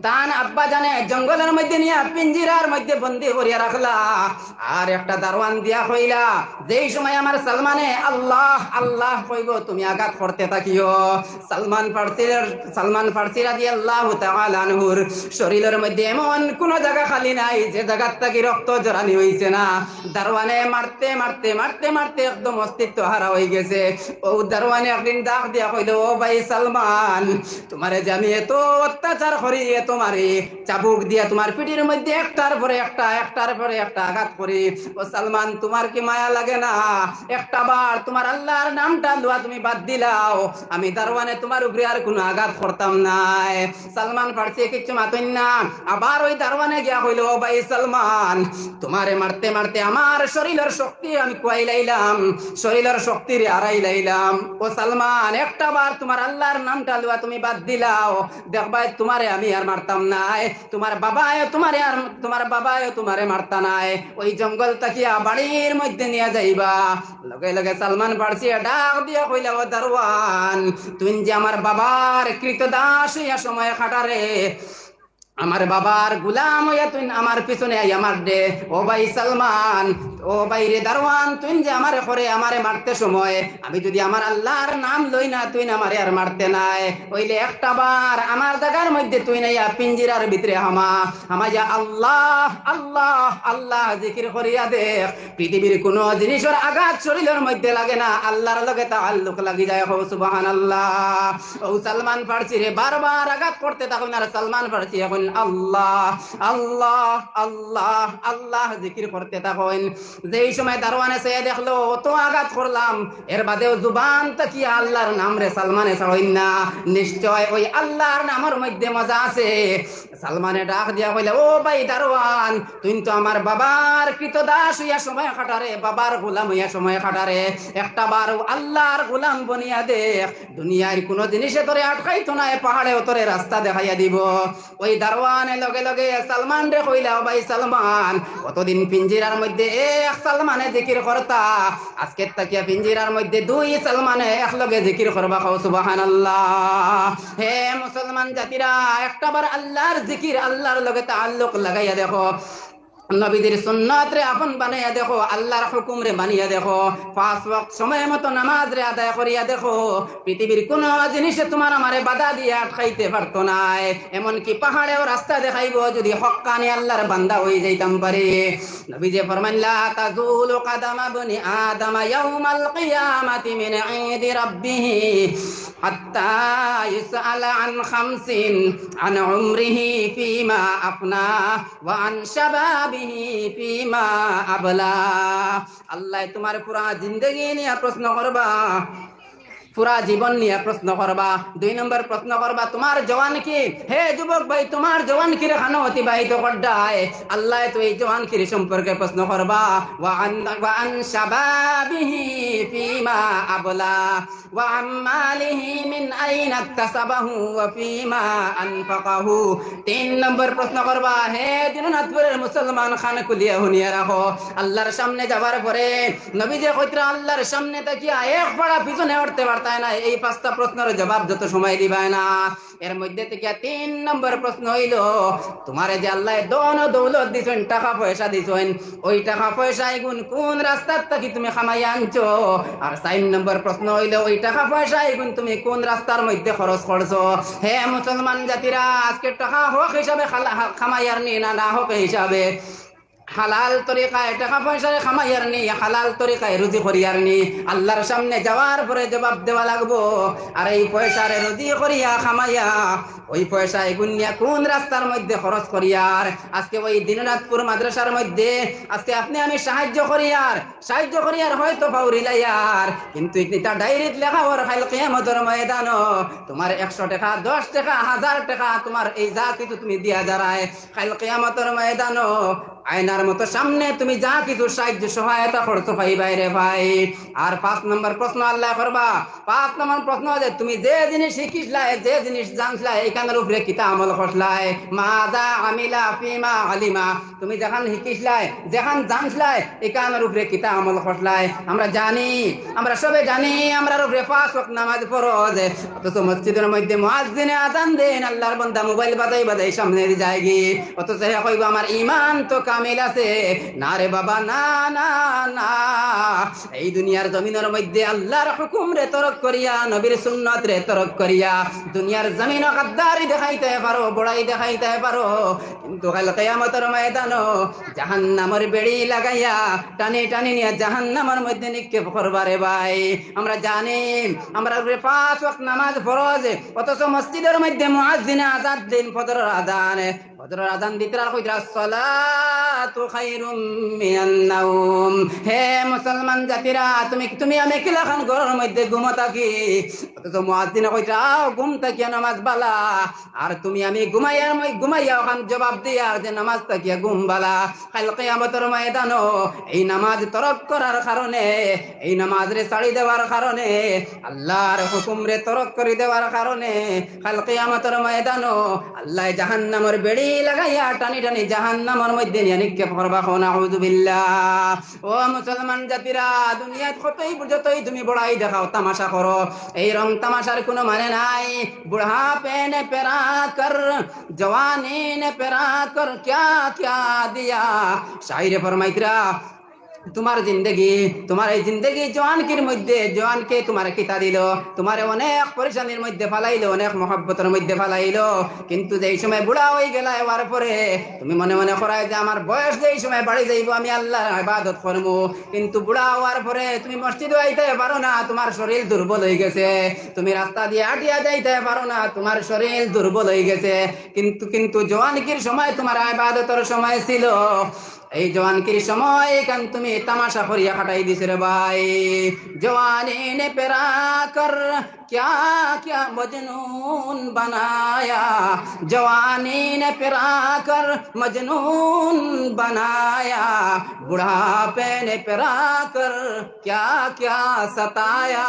তান আব্বা জানে জঙ্গলর মধ্যে নিয়া পিঞ্জিরার মধ্যে বন্দি করিয়া রাখলা। আর একটা দারোয়ান দিয়া কইলা, যেই সময় আমার সালমানে আল্লাহ, আল্লাহ কইবো, তুমি আঘাত করতে থাকিও। সালমান ফার্সির, সালমান ফার্সি রাদিয়াল্লাহু তাআলা আনহুর শরীলর মধ্যে এমন কুনু জাগা খালি নাই যে জাগাত থাকি রক্ত ঝরানি অইছে না। দারোয়ানে মারতে, মারতে, মারতে, মারতে একদম অস্তিত্ব হারা অইগেছে। ও দারোয়ানে একদিন ডাক দিয়া কইলো, "ও ভাই সালমান, তুমারে যে আমি এত অত্যাচার করি, এত মারি, চাবুক দিয়া তুমার পিঠির মধ্যে একটার পরে একটা, একটার পরে একটা আঘাত করি। ও সালমান, তুমার কি মায়া লাগে না? একটা বার তুমার আল্লার নামটা লওয়া তুমি বাদ দিলাও, আমি দারোয়ানে তুমার উপরে আর কুনু আঘাত করতাম নায়।" সালমান ফার্সি কিচ্ছু মাতইন না। আবার ওই দারোয়ানে গিয়া কইলো, "ও ভাই সালমান, তুমারে মারতে মারতে আমার শরীলর শক্তি আমি খুয়াই লাইলাম, শরীলর শক্তিরে হারাই লাইলাম। ও সালমান, একটা বার তুমার আল্লার নামটা লওয়া তুমি বাদ দিলাও, দেখবায় তুমারে আমি আর মারতাম নায়, তুমার বাবায় তুমারে আর, তুমার বাবায় তুমারে মারতা নায়, ওই জঙ্গল থাকিয়া বাড়ির মধ্যে নিয়া যাইবা।" লগে লগে সালমান ফার্সিয়ে ডাক দিয়া কইলা, "ও দারোয়ান, তুইন যে আমার বাবার কৃতদাস অইয়া সময় কাটারে, আমার বাবার গুলাম অইয়া তুইন আমার পিছনে আইয়া মাররে। ও ভাই সালমান, ও ভাই রে দারোয়ান, তুইন যে আমারে করে, আমারে মারতে সময় আমি যুদি আমার আল্লার নাম লই না, তুইন আমারে আর মারতে নায়। অইলে একটা বার আমার জাগার মধ্যে তুইন আইয়া পিঞ্জিরার ভিতরে হামা, হামাইয়া আল্লাহ, আল্লাহ, আল্লাহ জিকির করিয়া দেখ। পৃথিবীর কুনু জিনিসর আঘাত শরীলর মধ্যে লাগে না, আল্লার লগে তাআল্লুক লাগি যায়।" কও সুবহানাল্লাহ। ও সালমান ফার্সিরে বারবার আঘাত করতে থাকইন, আর সালমান ফার্সি এখন আল্লাহ, আল্লাহ, আল্লাহ, আল্লাহ জিকির করতে থাকইন। যেই সময় দারোয়ানে চাইয়া দেখলো, অত আঘাত করলাম, এর বাদেও জুবান থাকিয়া আল্লার নামরে সালমানে ছাড়ইন না, নিশ্চয় ওই আল্লার নামর মধ্যে মজা আছে। সালমানে ডাক দিয়া কইলা, "ও ভাই দারোয়ান, তুইন তো আমার বাবার কৃতদাস অইয়া সময় কাটারে, বাবার গোলাম অইয়া সময় কাটারে, একটা বারও আল্লার গোলাম বনিয়া দেখ, দুনিয়ার কুনু জিনিসে তোরে আটকাইতো নায়, পাহাড়েও তোরে রাস্তা দেখাইয়া দিবো।" ওই দারোয়ানে লগে লগে সালমানরে কইলা, "ও ভাই সালমান, অতদিন পিঞ্জিরার মধ্যে এক সালমানে জিকির করতা, আজকে তাকিয়া পিঞ্জিরার মধ্যে দুই সালমানে একলগে জিকির করবা। কও সুবহানাল্লাহ। হে মুসলমান জাতিরা, একটা বার আল্লাহর জিকির, আল্লাহর লগে তাআল্লুক লাগাইয়া দেখো। নবীজির সুন্নতরে আপন বানাইয়া দেখো, আল্লাহর হুকুমরে মানিয়া দেখো, পাঁচ ওয়াক্ত সময় মতো নামাজরে আদায় করিয়া দেখো। পৃথিবীর কুনু জিনিসে তুমার আমারে বাধা দিয়া আটকাইতে পারতো নায়। এমনকি পাহাড়েও রাস্তা দেখাইবো, যুদি হক্কানি আল্লাহর বান্দা অই যাইতাম পারি। নবীজি ফরমাইলা, "لا تزول قدم ابن آدم يوم القيامة من عند ربه حتى يسأل عن خمس، عن عمره فيما أفناه وعن شبابه فيما أبلاه।" আল্লায় তুমার পুরা জিন্দেগি নিয়া প্রশ্ন করবা, পুরা জীবন নিয়া প্রশ্ন করবা। দুই নম্বর প্রশ্ন করবা, তুমার জওয়ানকি, হে যুবক ভাই, তুমার জওয়ানকিরে কানো অতিবাহিত কররায়? আল্লায় তো এই জওয়ানকির সম্পর্কে প্রশ্ন করবা। وعن، وعن شبابه فيما أبلاه وعن ماله من أين اكتسبه وفيما أنفقه। তিন নম্বর প্রশ্ন করবা, হে দিননাথপুরের মুসলমান, কান খুলিয়া হুনিয়া রাখো। আল্লাহর সামনে যাওয়ার পরে নবীজি কইতরা, আল্লাহর সামনে তাকিয়া এক পাড়া পিছনে অইতে পারতায় না, এই পাঁচটা প্রশ্নর জবাব যত সময় দিবায় না। এর মধ্যে তাকিয়া তিন নম্বর প্রশ্ন অইলো, তুমারে যে আল্লায় ধন ও দৌলত দিছইন, টাকা পয়সা দিছইন, ওই টাকা পয়সা ইগুন কুন রাস্তার থাকি তুমি কামাইয়া আনছো? আর চাইর নম্বর প্রশ্ন অইলো, ওই টাকা পয়সা ইগুন তুমি কুন রাস্তার মধ্যে খরচ করছো? হে মুসলমান জাতিরা, আজকে টাকা হক হিসাবে খালা-, কামাইয়ার নি না, না হক হিসাবে? হালাল তরিকায় টাকা পয়সারে কামাইয়ার নি, হালাল তরিকায় রুজি করিয়ার নি। আল্লাহর সামনে যাওয়ার পরে জবাব দেওয়া লাগবো। আর এই পয়সারে রুজি করিয়া কামাইয়া, ওই পয়সা ইগুন নিয়া কুন রাস্তার মধ্যে খরচ করিয়ার? আজকে ওই দিননাথপুর মাদ্রাসার মধ্যে আজকে আপনে আমি সাহায্য করিয়ার, সাহায্য করিয়ার হয়তো পাউরিলাইয়ার, কিন্তু ইতা ডায়েরিত লেখা অর, কাইল কিয়ামতর ময়দানো তুমার একশো টাকা, দশ টাকা, হাজার টাকা, তুমার এই যা কিছু তুমি দিয়া যারায়, কাইল কিয়ামতর ময়দানো আয়নার মতো সামনে তুমি যা কিছু সাহায্য সহায়তা করছো পাইবায় রে ভাই। আর পাঁচ নম্বর প্রশ্ন আল্লায় করবা, পাঁচ নম্বর প্রশ্ন যে তুমি যে জিনিস শিখিছলায়, যে জিনিস জানছলায়, ইখানর উপরে কিতা আমল করছলায়? মাযা আমিলা ফিমা আলিমা। তুমি যেখান শিখিছলায়, যেখান জানছলায়, ইখানর উপরে কিতা আমল করছলায়? আমরা জানি, আমরা সবে জানি, আমরার উপরে পাঁচ ওয়াক্ত নামাজ ফরজ। অথচ মসজিদর মধ্যে মুয়াজ্জিনে আজান দেইন, আল্লাহর বান্দা মোবাইল বাজাই বাজাই সামনে যায়গি। অথচ হে কইবো, "আমার ঈমান তো কামিল আছে।" না রে বাবা, না, না, না। এই দুনিয়ার জমিনর মধ্যে আল্লাহর হুকুমরে তরক করিয়া, নবীর সুন্নতরে তরক করিয়া, দুনিয়ার জমিনো গাদ্দারি দেখাইতায় পারো, বড়াই দেখাইতায় পারো, কিন্তু কাইল কিয়ামতর ময়দানো জাহান্নামর বেড়ি লাগাইয়া টানি টানি নিয়া জাহান্নামর মধ্যে নিক্ষেপ করবা রে ভাই। আমরা জানি, আমরার উপরে পাঁচ ওয়াক্ত নামাজ ফরজ, অথচ মসজিদর মধ্যে মুয়াজ্জিনে আজান দেইন, ফজরর আজান, ফজরর আজান দিতরা আর কইতরা, "আসসালাতু খায়রুম মিনান নাওম।" হে মুসলমান জাতিরা, তুমি, তুমি আমি কিলাখান ঘরর মধ্যে ঘুমো থাকি, অথচ মুয়াজ্জিনে কইতরা, "আও, ঘুম থাকিয়া নামাজ বালা।" আর তুমি আমি ঘুমাইয়ার মই-, ঘুমাইয়া অখান জবাব দিয়ার যে নামাজ থাকিয়া ঘুম বালা। কাইল কিয়ামতর ময়দানো এই নামাজ তরক করার কারণে, এই নামাজরে ছাড়ি দেওয়ার কারণে, আল্লাহর হুকুমরে তরক করি দেওয়ার কারণে কাইল কিয়ামতর ময়দানো আল্লায় জাহান্নামর বেড়ি লাগাইয়া টানি টানি জাহান্নামর মধ্যে নিয়া নিক্ষেপ করবা। কও নাউজুবিল্লাহ। ও মুসলমান জাতিরা, দুনিয়াত কতই যতই তুমি বড়াই দেখাও, তামাশা করো, এই রং তামাশার কুনু মানে নাই। বুড়াপে নে পেরা কর, জওয়ানি নে পেরা কর, ক্যা ক্যা দিয়া। শাইরে ফরমাইতরা, তুমার জিন্দেগি, তুমার এই জিন্দেগি জওয়ানকির মধ্যে, জওয়ানকে তুমারে কিতা দিলো? তুমারে অনেক পরেশানির মধ্যে ফালাইলো, অনেক মহব্বতর মধ্যে ফালাইলো, কিন্তু যেই সময় বুড়া অইগেলায়, অওয়ার পরে তুমি মনে মনে করায় যে আমার বয়স যেই সময় বাড়ি যাইবো, আমি আল্লাহর ইবাদত করমু, কিন্তু বুড়া অওয়ার পরে তুমি মসজিদো আইতায় পারো না, তুমার শরীল দুর্বল অইগেছে, তুমি রাস্তা দিয়া আটিয়া যাইতায় পারো না, তুমার শরীল দুর্বল অইগেছে। কিন্তু, কিন্তু জওয়ানকির সময় তুমার ইবাদতর সময় ছিল, এই জওয়ানকির সময় ইখান তুমি তামাশা করিয়া কাটাই দিছো রে ভাই। জওয়ানি নে পেরা কর, ক্যা ক্যা মজনুন বানায়া, জওয়ানি নে পেরা কর, মজনুন বানায়া, বুড়াপে নে পেরা কর, ক্যা ক্যা সতায়া।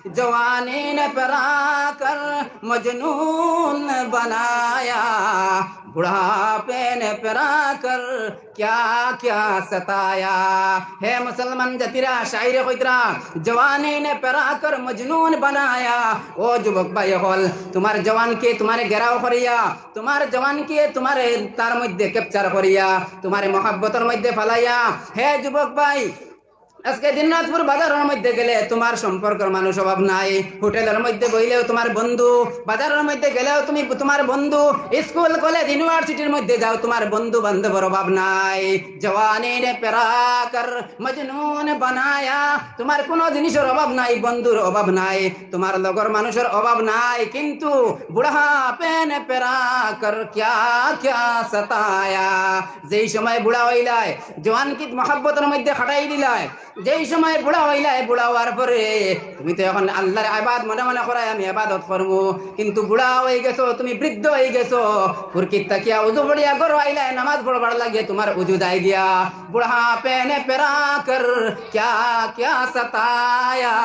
جوانی نے پھرا کر مجنون بنایا، بڑھاپے نے پھرا کر کیا کیا ستایا۔ হে মুসলমান জাতিরা, শাইরে কইতরা, জওয়ানি নে পেরা কর মজনুন বানায়া। ও যুবক ভাই অকল, তুমার জওয়ানকি তুমারে ঘেরাও করিয়া, তুমার জওয়ানকি তুমারে তার মধ্যে capture করিয়া, তুমারে মহব্বতর মধ্যে ফালাইয়া। হে যুবক ভাই, আজকে দিন রাত পুর বাজারর মধ্যে গেলে তুমার সম্পর্কর মানুষ অভাব নাই, হোটেলর মধ্যে বইলেও তুমার বন্ধু, বাজারর মধ্যে গেলেও তুমি তুমার বন্ধু, স্কুল, কলেজ, ইউনিভার্সিটির মধ্যে যাও, তুমার বন্ধু বান্ধবর অভাব নাই। জওয়ানি নে পেরা কর মজনুন বানায়া, তুমার কুনু জিনিসর অভাব নাই, বন্ধুর অভাব নাই, তুমার লগর মানুষর অভাব নাই, কিন্তু বুড়াপে নে পেরা কর ক্যা ক্যা সতায়া। যেই সময় বুড়া অইলায়, জওয়ানকিত মহব্বতর মধ্যে খাটাই দিলায়, যেই সময় বুড়া অইলায়, বুড়া অওয়ার পরে তুমি তো এখন আল্লার ইবাদত মনে মনে করায় আমি ইবাদত করমু, কিন্তু বুড়া অইগেছো, তুমি বৃদ্ধ অইগেছো, ফুরকিত থাকিয়া উজু পড়িয়া ঘরো আইলায়, নামাজ পড়বার লাগিয়া তুমার উজু যায়গিয়া। বুড়াপে নে পেরা কর ক্যা ক্যা সতায়া।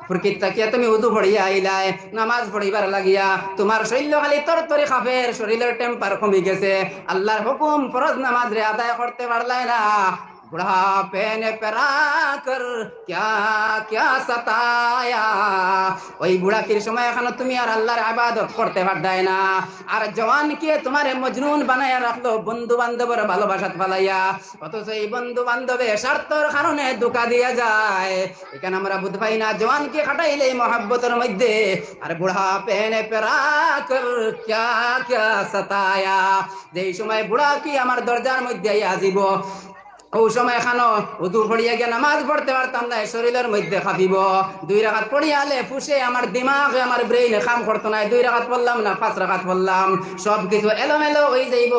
ফুরকিত থাকিয়া তুমি উজু পড়িয়া আইলায়, নামাজ পড়িবার লাগিয়া, তুমার শরীল খালি তরতরি কাঁপের, শরীলর temper কমি গেছে, আল্লার হুকুম ফরজ নামাজরে আদায় করতে পারলায় না। বুড়াপে নে পেরা কর ক্যা ক্যা সতায়া। ওই বুড়াকির সময় এখানো তুমি আর আল্লার ইবাদত করতে পারদায় না, আর জওয়ানকিয়ে তুমারে মজনুন বানাইয়া রাখলো বন্ধু বান্ধবর ভালোবাসাত ফালাইয়া। অথচ এই বন্ধু বান্ধবে স্বার্থর কারণে ধোঁকা দিয়া যায়। এখান আমরা বুঝ পাই না, জওয়ানকি খাটাইলে এই মহব্বতর মধ্যে, আর বুড়াপে নে পেরা কর ক্যা ক্যা সতায়া। যেই সময় বুড়াকি আমার দরজার মধ্যে আইয়া আজিব, অউ সময় এখানো উজু পড়িয়া গিয়া নামাজ পড়তে পারতাম না, শরীলর মধ্যে কাঁপিব। দুই রাকাত পড়িয়া আলে ফুসে আমার দিমাগে, আমার brain-এ কাম করতো নায়, দুই রাকাত পড়লাম না পাঁচ রাকাত পড়লাম, সব কিছু এলোমেলো অইযাইব।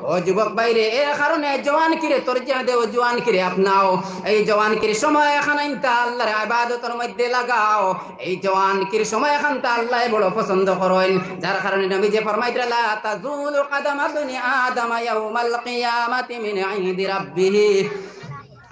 ও যুবক ভাইরে, এর কারণে জওয়ানকিরে তরজিহ দেও, জওয়ানকিরে আপনাও। এই জওয়ানকির সময় এখান আনতা আল্লার ইবাদতর মধ্যে লাগাও। এই জওয়ানকির সময় এখানতা আল্লায় বড় পছন্দ করইন, যার কারণে নবীজি ফরমাইতরা, "লা তাজুলু কাদামা ইবনি আদামা ইয়াউমাল কিয়ামাতি মিন ইনদি রাব্বিহি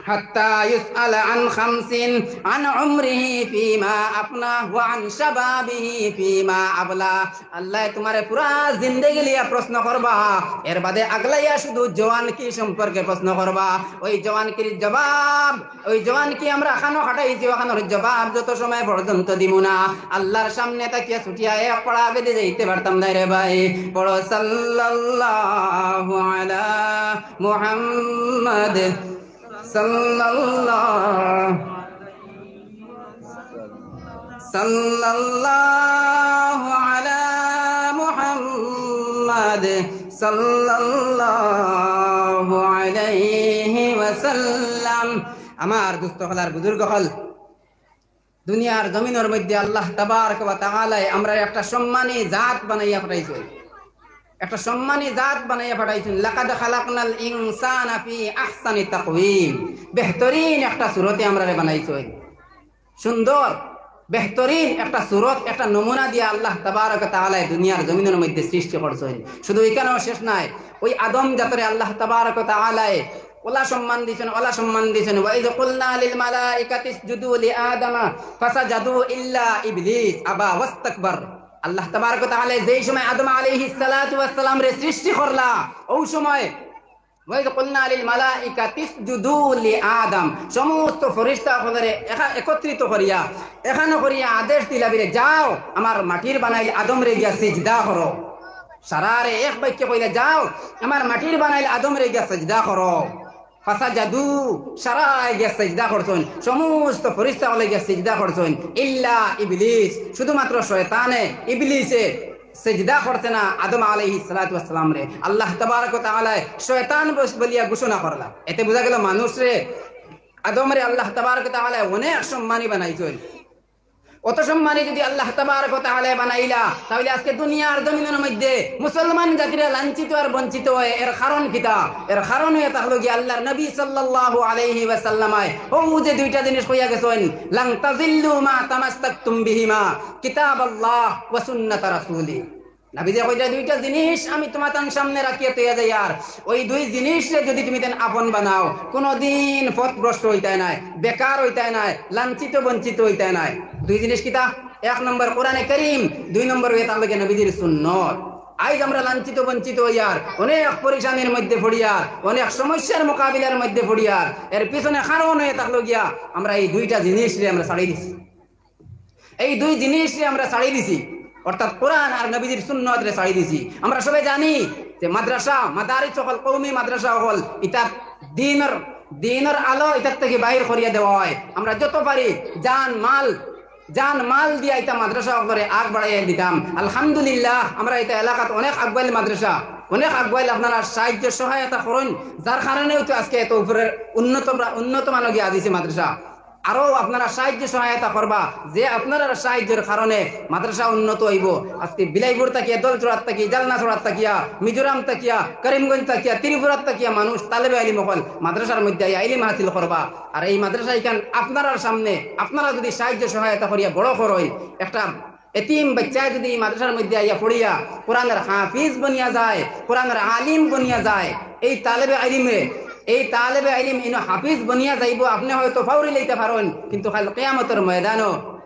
হাত্তা ইউসআলা আন খামসিন, আন উমরিহি ফিমা আফনা ওয়া আন শাবাবিহি ফিমা আবলা।" আল্লায় তুমারে পুরা জিন্দেগি লইয়া প্রশ্ন করবা, এর বাদে আগলাইয়া শুধু জওয়ানকি সম্পর্কে প্রশ্ন করবা। ওই জওয়ানকির জবাব ওই জওয়ানকি আমরা খানো খাটাইছি, অখানোর জবাব যত সময় পর্যন্ত দিমু না, আল্লার সামনে থাকিয়া ছুটিয়া এক পড়া বেদে যাইতে পারতাম নায় রে ভাই। পড়ো সাল্লাল্লাহু আলা মুহাম্মাদ, সাল্লাল্লাহু, সাল্লাল্লাহু আলা মুহাম্মাদ, সাল্লাল্লাহু আলাইহি ওয়াসাল্লাম। আমার দোস্ত অকল আর বুজুর্গ অকল, দুনিয়ার জমিনর মধ্যে আল্লাহ তাবারক ওয়া তাআলায় আমরারে একটা সম্মানী জাত বানাইয়া পাঠাইছইন, একটা সম্মানী জাত বানাইয়া পাঠাইছইন। লাকাদ খালাকনাল ইনসানা ফি আহসানি তাকওয়িম, বেহতরিন একটা সুরতে আমরারে বানাইছইন। সুন্দর, বেহতরিন একটা সুরত, একটা নমুনা দিয়া আল্লাহ তাবারক ওয়া তাআলায় দুনিয়ার জমিনর মধ্যে সৃষ্টি করছইন। শুধু ইখানো শেষ নায়, ওই আদম জাতরে আল্লাহ তাবারক ওয়া তাআলায় অলা সম্মান দিছইন, অলা সম্মান দিছইন। "ওয়া ইয কুলনা লিল মালাইকাতি ইসজুদু লি আদামা ফাসাজাদু ইল্লা ইবলিস আবা ওয়াস্তাকবার।" আল্লাহ তাবারক ওয়া তাআলায় যেই সময় আদম আলাইহিস সালাতু ওয়াস সালামরে সৃষ্টি করলা, অউ সময় ওয়াইদ কুলনা লিল মালাইকাতি ইসজুদু লি আদম, সমস্ত ফিরিস্তা অকলরে একা-, একত্রিত করিয়া, এখানো করিয়া আদেশ দিলা বিরে, "যাও, আমার মাটির বানাইল আদমরে গিয়া সিজদা করো।" সারারে এক বাক্যে কইলা, "যাও, আমার মাটির বানাইল আদমরে গিয়া সিজদা করো।" ফাসাজাদু, সারায় গিয়া সিজদা করছইন, সমস্ত ফিরিস্তা অকলে গিয়া সিজদা করছইন, ইল্লা ইবলিস, শুধুমাত্র শয়তানে, ইবলিসে সিজদা করছে না আদম আলাইহিস সালাতু ওয়াস সালামরে। আল্লাহ তাবারক ওয়া তাআলায় শয়তান বস-, বলিয়া ঘোষণা করলা। এতে বুঝা গেল মানুষরে, আদমরে আল্লাহ তাবারক ওয়া তাআলায় অনেক সম্মানী বানাইছইন। অত সম্মানী যদি আল্লাহ তাবারক ওয়া তাআলায় বানাইলা, তাহলে আজকে দুনিয়ার জমিনর মধ্যে মুসলমান জাতিরা লাঞ্ছিত আর বঞ্চিত অয়। এর কারণ কিতা? এর কারণ অইয়া থাকলো গিয়া আল্লাহর নবী সাল্লাল্লাহু আলাইহি ওয়াসাল্লামায় অউ যে দুইটা জিনিস কইয়া গেছইন, "লান তাজিল্লু মা তামাসসাকতুম বিহিমা, কিতাবাল্লাহ ওয়া সুন্নাতা রাসূলি।" নবীজি কইরা, দুইটা জিনিস আমি তুমাতান সামনে রাখিয়া তইয়া যাইয়ার, ওই দুই জিনিসরে যদি তুমিতান আপন বানাও, কুনুদিন পথভ্রষ্ট অইতায় নায়, বেকার অইতায় নায়, লাঞ্ছিত বঞ্চিত অইতায় নায়। দুই জিনিস কিতা? এক নম্বর কোরআনে করিম, দুই নম্বর অইয়া তার লগে নবীজির সুন্নত। আইজ আমরা লাঞ্ছিত বঞ্চিত অইয়ার, অনেক পরেশানির মধ্যে পড়িয়ার, অনেক সমস্যার মোকাবিলার মধ্যে পড়িয়ার, এর পিছনে কারণ অইয়া থাকলো গিয়া আমরা এই দুইটা জিনিসরে আমরা ছাড়ি দিছি। এই দুই জিনিসরে আমরা ছাড়ি দিছি, অর্থাৎ কোরআন আর নবীজির সুন্নতরে ছাড়ি দিছি। আমরা সবে জানি যে মাদ্রাসা, মাদারিস অকল, কওমি মাদ্রাসা অকল, ইতাত দ্বীনর, দ্বীনর আলো ইতার থাকি বাইর করিয়া দেওয়া অয়। আমরা যত পারি জান মাল, জান মাল দিয়া ইতা মাদ্রাসা অকলরে আগ বাড়াইয়া দিতাম। আলহামদুলিল্লাহ, আমরা ইতা এলাকাত অনেক আগুয়াইল মাদ্রাসা, অনেক আগুয়াইল আপনারা সাহায্য সহায়তা করইন, যার কারণেউ তো আজকে এত উপরে উন্নত প্রা-, উন্নত মানো গিয়া আজিছে মাদ্রাসা। আরো আপনারা সাহায্য সহায়তা করবা, যে আপনারার সাহায্যর কারণে মাদ্রাসা উন্নত অইবো। আজকে বিলাইপুর থাকিয়া, দলছড়াত থাকি, জালনাছড়াত থাকিয়া, মিজোরাম থাকিয়া, করিমগঞ্জ থাকিয়া, ত্রিপুরাত থাকিয়া মানুষ তালেবে ইলিম অকল মাদ্রাসার মধ্যে আইয়া ইলিম হাসিল করবা। আর এই মাদ্রাসা ইখান আপনারার সামনে, আপনারা যদি সাহায্য সহায়তা করিয়া বড় করইন, একটা এতিম বাচ্চায় যদি এই মাদ্রাসার মধ্যে আইয়া পড়িয়া কোরআনর হাফিজ বনিয়া যায়, কোরআনর আলিম বনিয়া যায়, এই তালেবে ইলিমে, এই তালেবে ইলিম ইনো হাফিজ বনিয়া যাইবো, আপনে হয়তো ফাউরি লইতা পারইন, কিন্তু কাইল কিয়ামতর ময়দানো,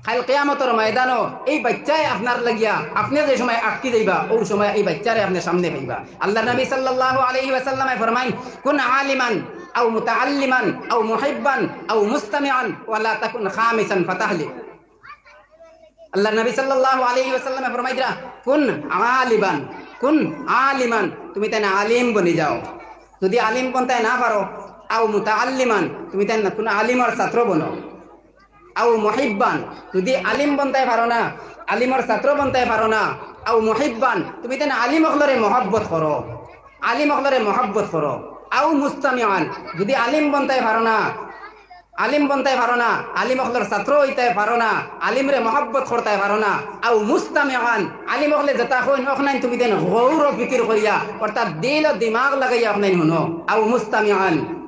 কাইল কিয়ামতর ময়দানো এই বাচ্চায় আপনার লাগিয়া, আপনে যে সময় আটকি যাইবা, অউ সময় এই বাচ্চারে আপনে সামনে পাইবা। আল্লাহর নবী সাল্লাল্লাহু আলাইহি ওয়াসাল্লামে ফরমাইন, "কুন আলিমান আও মুতাআল্লিমান আও মুহিব্বান আও মুস্তামিআন ওয়ালা তাকুন খামিসান ফাতাহলিক।" আল্লাহর নবী সাল্লাল্লাহু আলাইহি ওয়াসাল্লামে ফরমাইতরা, "কুন আলিমান, কুন আলিমান, তুমিতাইন আলিম বনি যাও।" যদি আলিম বনতায় না পারো, আও মুতাআল্লিমান, তুমিতাইন কুন আলিমর ছাত্র বনো। আও মুহিব্বান, যদি আলিম বনতায় পারো না, আলিমর ছাত্র বনতায় পারো না, আও মুহিব্বান, তুমিতাইন আলিম অকলরে মহব্বত করো, আলিম অকলরে মহব্বত করো। আও মুস্তামিআন, যদি আলিম বনতায় পারো না, আলিম বনতায় পারো না, আলিম অকলর ছাত্র অইতায় পারো না, আলিমরে মহব্বত করতায় পারো না, আও মুস্তামিআন, আলিম অকলে যেতা কইন অখনাইন তুমিতাইন গৌর ফিকির করিয়া, অর্থাৎ দিল ও দিমাগ লাগাইয়া অখনাইন হুনো। আও মুস্তামিআন,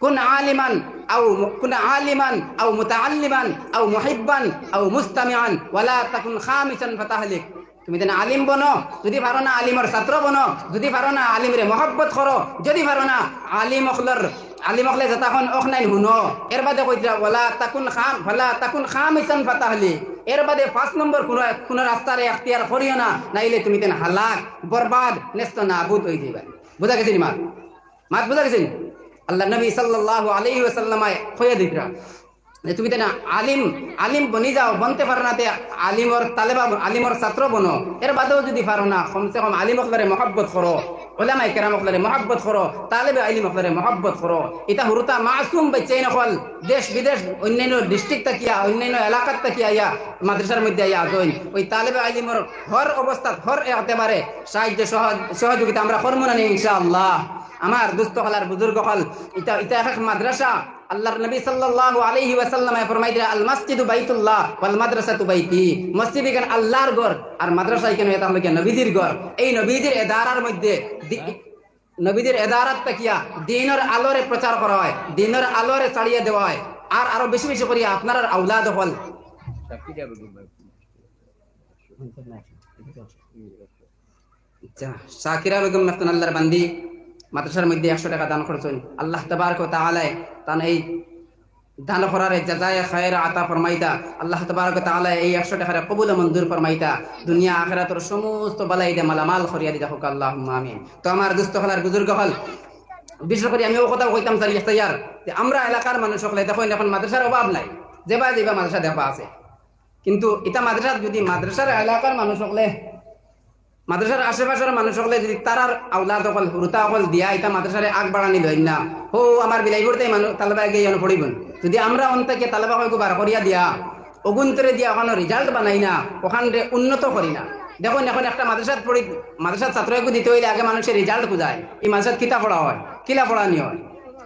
কুন আলিমান আও মু-, কুন আলিমান আও মুতাআল্লিমান আও মুহিব্বান আও মুস্তামিআন ওয়ালা তাকুন খামিসান ফাতাহলিক। তুমিতাইন আলিম বনো, যদি পারো না আলিমর ছাত্র বনো, যদি পারো না আলিমরে মহব্বত করো, যদি পারো না আলিম অকলর, আলিম অকলে যেতা কইন অখনাইন হুনো। এর বাদে কইতরা, "ওয়ালা তাকুন খাম-, ফালা তাকুন খামিসান ফাতাহলিক।" এর বাদে পাঁচ নম্বর কুনু, কুনু রাস্তারে এখতিয়ার করিও না, নাইলে তুমিতাইন হালাক, বরবাদ, নেস্ত নাবুদ অইযিবা। বুঝা গেছেনি মাত? মাত বুঝা গেছেনি? আল্লাহর নবী সাল্লাল্লাহু আলাইহি ওয়াসাল্লামে কইয়া দিতরা, যে তুমিতাইন আলিম, আলিম বনি যাও, বনতে পারো না তে আলিমর তালেবা, আলিমর ছাত্র বনো। এর বাদেও যদি পারো না, কমসে কম আলিম অকলরে মহব্বত করো, উলামায়ে কেরাম অকলরে মহব্বত করো, তালেবে ইলিম অকলরে মহব্বত করো। ইতা হুরুতা মাসুম বাচ্চাইন অকল দেশ বিদেশ অন্যান্য district থাকিয়া, অন্যান্য এলাকাত থাকিয়া আইয়া মাদ্রাসার মধ্যে আইয়া আছইন। ওই তালেবে ইলিমর হর অবস্থাত, হর একেবারে সাহায্য সহজ-, সহযোগিতা আমরা করমু না নি ইনশাআল্লাহ। আমার দুস্ত অকল আর বুজুর্গ অকল, ইতা, ইতা এক এক মাদ্রাসা, আল্লাহর নবী সাল্লাল্লাহু আলাইহি ওয়াসাল্লামে ফরমাইতরা, "আল মসজিদু বাইতুল্লাহ ওয়াল মাদ্রাসাতু বাইতি।" মসজিদ ইখান আল্লাহর ঘর, আর মাদ্রাসা ইখান অইয়া থাকলো গিয়া নবীজির ঘর। এই নবীজির এদারার মধ্যে দি-, নবীজির এদারাত থাকিয়া দ্বীনর আলোরে প্রচার করা অয়, দ্বীনর আলোরে ছাড়িয়া দেওয়া অয়, আর আরো বেশি বেশি করিয়া আপনারার আওলাদ অকল। আচ্ছা, শাকিরা বেগম মেহতান আল্লাহর বান্দি মাদ্রাসার মধ্যে একশো টেকা দান করছইন। আল্লাহ তাবারক ওয়া তাআলায় তান এই দান করারে জাযায়ে খায়ের আতা ফরমাইতা। আল্লাহ তাবারক ওয়া তাআলায় এই একশো টেকারে কবুল ও মঞ্জুর ফরমাইতা। দুনিয়া আখিরাতর সমস্ত বালাই দে মালামাল করিয়া দিতা কউক্কা, আল্লাহুম্মা আমিন। তো আমার দুস্ত অকল আর বুজুর্গ অকল, বিশেষ করি আমি অউ কথাউ কইতাম চাই, চাইয়ার যে আমরা এলাকার মানুষ অকলে দেখইন, অখন মাদ্রাসার অভাব নাই, যেবায় যেবায় মাদ্রাসা দেখবা আছে। কিন্তু ইতা মাদ্রাসাত যদি মাদ্রাসার এলাকার মানুষ অকলে, মাদ্রাসার আশেপাশর মানুষ অকলে যদি তারার আওলাদ অকল, হুরুতা অকল দিয়া ইতা মাদ্রাসারে আগ বাড়ানি লইন না, হউ আমার বিলাইপুরতে মানুষ তালেবা গিয়া ইনো পড়িবইন। যদি আমরা অন থাকি তালেবা কয়গু বার করিয়া দিয়া, অগুন্তরে দিয়া অখানো result বানাই না, অখানরে উন্নত করি না। দেখইন, অখন একটা মাদ্রাসাত পড়ি, মাদ্রাসাত ছাত্র এগু দিতে অইলে আগে মানুষে result খুজায়, ই মাদ্রাসাত কিতা পড়া অয়, কিলা পড়ানি অয়।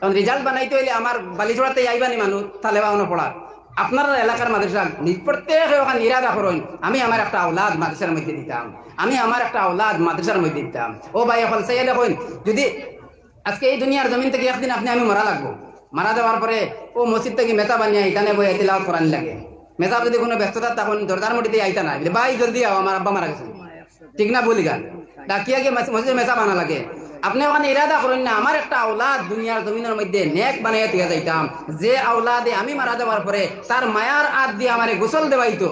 কারণ result বানাইতে অইলে আমার বালিছড়াতে আইবা নি মানুষ তালেবা অনো পড়ার। আপনারার এলাকার মাদ্রাসা নি-, প্রত্যেকে অখান ইরাদা করইন, আমি আমার একটা আওলাদ মাদ্রাসার মধ্যে দিতাম, আমি আমার একটা আওলাদ মাদ্রাসার মধ্যে দিতাম। ও ভাই, অখন চাইয়া দেখইন, যদি আজকে এই দুনিয়ার জমিন থাকি একদিন আপনে আমি মারা লাগবো, মারা যাওয়ার পরে অউ মসজিদ থাকি মেসাব আনিয়া ইখানে বইয়া তিলাওয়াত করানি লাগে। মেসাব যদি কুনু ব্যস্ততা তখন দরজার মুটিতে আইতা না, বলে, "ভাই, জলদি আও, আমার আব্বা মারা গেছইন।" ঠিক না ভুল গান? ডাকিয়া গিয়া মস-, মসজিদে মেসাব আনা লাগে। আপনে অখান ইরাদা করইন না, আমার একটা আওলাদ দুনিয়ার জমিনর মধ্যে নেক বানাইয়া থইয়া যাইতাম, যে আওলাদে আমি মারা যাওয়ার পরে তার মায়ার আত দিয়া আমারে গোসল দেওয়াইতো,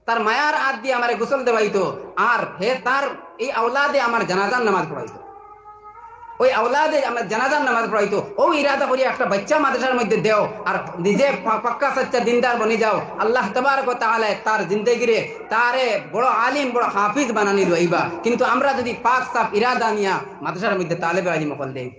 তার মায়ার আত দিয়া আমারে গোসল দেওয়াইতো, আর হে তার এই আওলাদে আমার জানাজার নামাজ পড়াইতো। ওই আওলাদে আমার জানাজার নামাজ পড়াইতো, ও ইরাদা করিয়া একটা বাচ্চা মাদ্রাসার মধ্যে দেও, আর নিজে পা-, পাক্কা সাচ্চা দিনদার বনি যাও। আল্লাহ তাবারক ওয়া তাআলায় তার জিন্দেগিরে তারে বড় আলিম, বড় হাফিজ বানানি লইবা। কিন্তু আমরা যদি পাক সাফ ইরাদা নিয়া মাদ্রাসার মধ্যে তালেবে ইলম অকল দেই,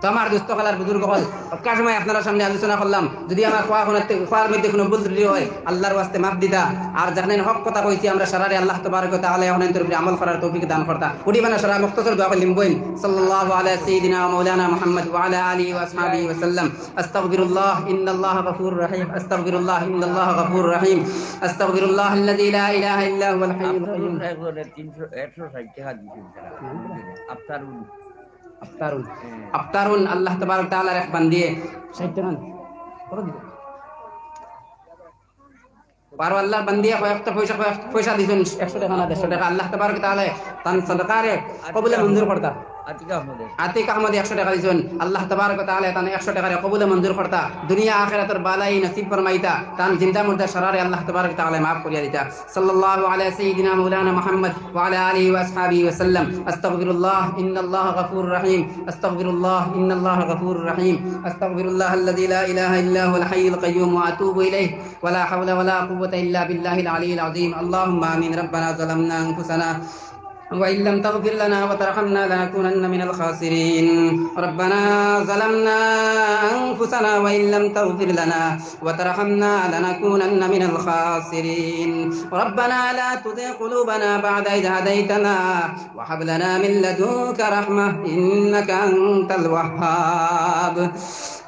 তো আমার দোস্ত অকল আর বুজুর্গ অকল, একটা সময় আপনারার সামনে আলোচনা করলাম, যদি আমার খোয়া কোনাতে, খোয়ার মধ্যে কোনো ভুল ত্রুটি হয়, আল্লাহর ওয়াস্তে মাফ দিতা। আর যেখানে হক কথা কইছি আমরা সারারে, আল্লাহ তাবারক ওয়া তাআলায় অখানর উপরে আমল করার তৌফিক দান করতা। উঠিবা না সারা, মুখতাসর দোয়া করলিম বইন। সাল্লাল্লাহু আলা সাইয়্যিদিনা ওয়া মাওলানা মুহাম্মদ ওয়া আলা আলিহি ওয়া আসহাবিহি ওয়া সাল্লাম। আস্তাগফিরুল্লাহ, ইন্নাল্লাহা গাফুরুর রাহিম। আস্তাগফিরুল্লাহ, ইন্নাল্লাহা গাফুরুর রাহিম। আস্তাগফিরুল্লাহ আল্লাযী লা ইলাহা ইল্লা হুয়াল হাইয়ুল কাইয়্যুম। আফতারুন, আফতারুন। আফতারুন, আল্লাহ তাবারক তাআলার এক বান্দিয়ে ষাইট টেকা না, কত দিছে? বারো আল্লাহর বান্দিয়ে কয়েকটা পয়সা, কয়েক পয়সা দিছইন, একশো টেকা না দেড়শো টেকা। আল্লাহ তাবারক তাআলায় তান সদকারে কবুলে মঞ্জুর করতা। আতিক আহমদে। আতিক আহমদে একশো টেকা দিছইন, আল্লাহ তাবারক তাআলায় তান একশো টেকারে কবুলে মঞ্জুর করতা। দুনিয়া আখিরাতর বালাই নসিব ফরমাইতা, তান জিন্দা মুর্দা সারারে আল্লাহ তাবারক তাআলায় মাফ করিয়া দিতা। সাল্লাল্লাহু আলা সাইয়্যিদিনা মাওলানা মুহাম্মদ ওয়া আলা আলিহি ওয়া আসহাবিহি ওয়া সাল্লাম। আস্তাগফিরুল্লাহ, ইন্নাল্লাহা গাফুরুর রাহিম। আস্তাগফিরুল্লাহ, ইন্নাল্লাহা গাফুরুর রাহিম। আস্তাগফিরুল্লাহ আল্লাযী লা ইলাহা ইল্লা হুয়াল হাইয়ুল কাইয়্যুম ওয়া আতুবু ইলাইহি। ولا حول ولا قوة إلا بالله العلي العظيم. اللهم آمين. ربنا ظلمنا أنفسنا وإن لم تغفر لنا وترحمنا لنكونن من الخاسرين. ربنا ظلمنا أنفسنا وإن لم تغفر لنا وترحمنا لنكونن من الخاسرين. ربنا لا تزغ قلوبنا بعد إذ هديتنا وهب لنا من لدنك رحمة إنك أنت الوهاب.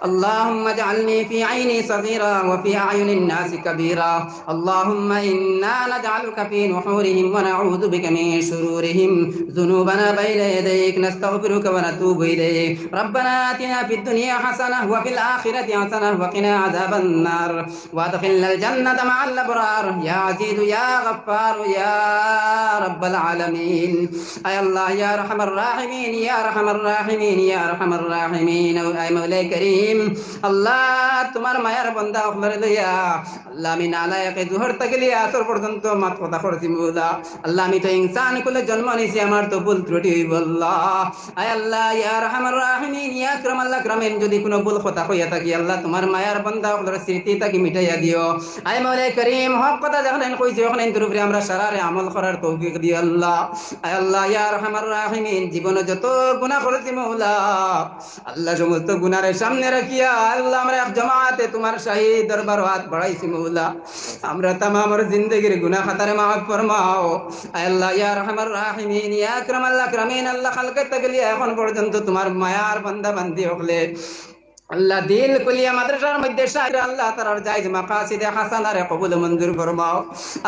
اللهم اجعلني في عيني صغيرا وفي أعين الناس كبيرا. اللهم إنا نجعلك في نحورهم ونعوذ بك من شرورهم. ذنوبنا بين يديك نستغفرك ونتوب إليك. ربنا آتنا في الدنيا حسنة وفي الآخرة حسنة وقنا عذاب النار. وأدخلنا الجنة مع الأبرار. يا عزيز يا غفار يا رب العالمين. আয় আল্লাহ, ইয়া আরহামার রাহিমিন, ইয়া আরহামার রাহিমিন, ইয়া আরহামার রাহিমিন। আয় মাওলায়ে করিম, আল্লাহ, তুমার মায়ার বান্দা অকলরে লইয়া, আল্লাহ, আমি নালায়েকে জোহর থাকি লইয়া আসর পর্যন্ত মাত কথা করছি মৌলা। আল্লাহ, আমি তো ইনসান কুলে জন্ম নিছি, আমার তো ভুল ত্রুটি অইবো আল্লাহ। আয় আল্লাহ, ইয়া আরহামার রাহিমিন, ইয়া আকরামাল আকরামিন, যুদি কুনু ভুল কথা কইয়া থাকি, আল্লাহ, তুমার মায়ার বান্দা অকলর স্মৃতি থাকি মিটাইয়া দিও। আয় মাওলায়ে করিম, হক কথা যেখানে কইছি, অখানর উপরে আমরা সারারে আমল করার তৌফিক দিও আল্লাহ। আয় আল্লাহ, ইয়া আরহামার রাহিমিন, জীবনে যত গুনাহ করছি মৌলা, আল্লাহ, সমস্ত গুনারে সামনে রাখিয়া, আল্লাহ, আমরা এক জমাতে তুমার শাহী দরবারো আত বাড়াইছি মৌলা। আমরা তামামর জিন্দেগির গুনাহ খাতারে মাফ ফরমাও। আয় আল্লাহ, ইয়া আরহামার রাহিমিন, ইয়া আকরামাল আকরামিন, আল্লাহ, কালকে থাকি লইয়া এখন পর্যন্ত তুমার মায়ার বান্দা বান্দি অকলে, আল্লাহ, দিল খুলিয়া মাদ্রাসার মধ্যে শাইর, আল্লাহ, তারার জায়েজ মাকাসিদে হাসানারে কবুল মঞ্জুর ফরমাও।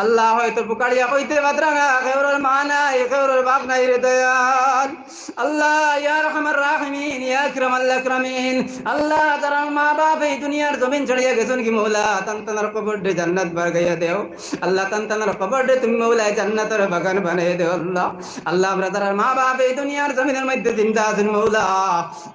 আল্লাহ, হয়তো পুকারিয়া কইতে পাররা না, কেউরর মা নাই, কেউরর বাপ নাই রে দয়াল। আল্লাহ, ইয়া আরহামার রাহিমিন, ইয়া আকরামাল আকরামিন, আল্লাহ, যারার মা বাপ এই দুনিয়ার জমিন ছাড়িয়া গেছইন গি মৌলা, তান তানর কবররে জান্নাত বাগাইয়া দেও। আল্লাহ, তান তানর কবররে তুমি মৌলা জান্নাতর বাগান বানাইয়া দেও আল্লাহ। আল্লাহ, আমরা যারার মা বাপ এই দুনিয়ার জমিনর মধ্যে জিন্দা আছইন মৌলা,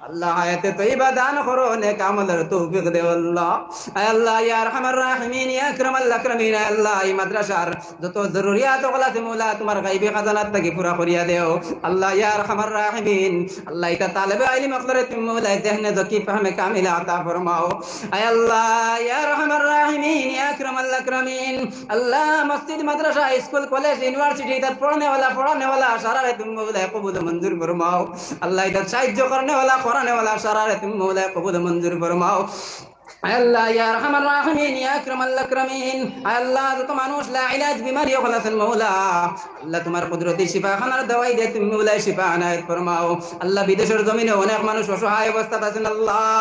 আল্লাহ, হায়াতে তৈবা দান করো, নেক আমলর তৌফিক দেও আল্লাহ। আয় আল্লাহ, ইয়া আরহামার রাহিমিন, ইয়া আকরামাল আকরামিন, আয় আল্লাহ, এই মাদ্রাসার যত জরুরিয়াত অকল আছে মৌলা, তুমার গাইবি খাজানাত থাকি পুরা করিয়া দেও আল্লাহ, ইয়া আরহামার রাহিমিন। আল্লাহ, ইতা তালেবে ইলম অকলরে তুমি মৌলা জেহনে জকি, ফাহমে কামিল আতা ফরমাও। আয় আল্লাহ, ইয়া আরহামার রাহিমিন, ইয়া আকরামাল আকরামিন, আল্লাহ, মসজিদ, মাদ্রাসা, স্কুল, কলেজ, ইউনিভার্সিটি, ইতাত পড়নেওয়ালা, পড়ানেওয়ালা, সারারে তুমি মৌলায় কবুল মঞ্জুর ফরমাও। আল্লাহ, ইতাত সাহায্য করনেওয়ালা, করানেওয়ালা, সারারে তুমি মৌলায় কবুল মঞ্জুর ফরমাও। আয় আল্লাহ, ইয়া আরহামার রাহিমিন, ইয়া আকরামাল আকরামিন, আয় আল্লাহ, যত মানুষ লাইলাজ বিমারি অকল আছইন মৌলা, আল্লাহ, তুমার কুদরতি শিফাখানার দাওয়াই দিয়া তুমি মৌলায় শিফা এনায়েত ফরমাও। আল্লাহ, বিদেশর জমিনে অনেক মানুষ অসহায় অবস্থাত আছইন আল্লাহ,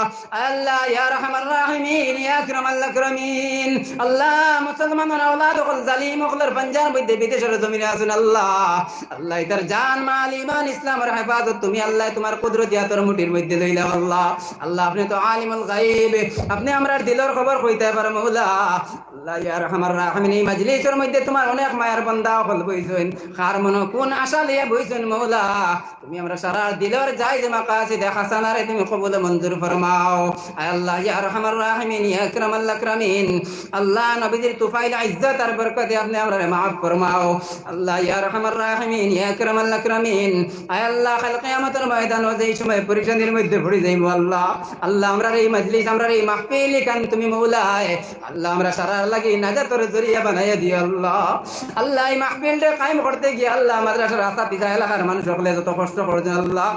আল্লাহ, ইয়া আরহামার রাহিমিন, ইয়া আকরামাল আকরামিন। আল্লাহ, মুসলমানর আওলাদ অকল জালিম অকলর পাঞ্জার মধ্যে বিদেশর জমিনে আছইন আল্লাহ। আল্লাহ, ইতার জান, মাল, ইমান, ইসলামর হেফাজত তুমি আল্লাহ তুমার কুদরতি আতর মুঠির মধ্যে লইলাও আল্লাহ। আল্লাহ, আপনে তো আলিমুল গাইব, আপনে আমরার দিলর খবর কইতায় পারো মৌলা। আল্লাহ ইয়া আরহামার রাহিমিন, এই মজলিসর মধ্যে তুমার অনেক মায়ার বান্দা অকল বইছইন, কার মনো কুন আশা লইয়া বইছইন মওলা, তুমি আমরার সারার দিলর জায়েজ মাকাসিদে হাসানারে তুমি কবুল মঞ্জুর ফরমাও। আয় আল্লাহ ইয়া আরহামার রাহিমিন, ইয়া আকরামাল আকরামিন, আল্লাহ নবীজির তুফাইল ইজ্জত আর বরকতে আপনে আমরারে মাফ ফরমাও। আল্লাহ ইয়া আরহামার রাহিমিন, ইয়া আকরামাল আকরামিন, আয় আল্লাহ, কাইল কিয়ামতর ময়দানো যেই সময় পেরেশানির মধ্যে পড়ি যাইমু আল্লাহ, আল্লাহ আমরার এই মজলিস, আমরার এই মাহফিল ইখান তুমি মওলায় আল্লাহ, আমরা সারার লাগি নাজাতর জরিয়া বানাইয়া দিও আল্লাহ। আল্লাহ, এই মাহফিলটা কায়েম করতে গিয়া আল্লাহ, মাদ্রাসার আসাতিজা, এলাকার মানুষ অকলে যত কষ্ট করছইন আল্লাহ,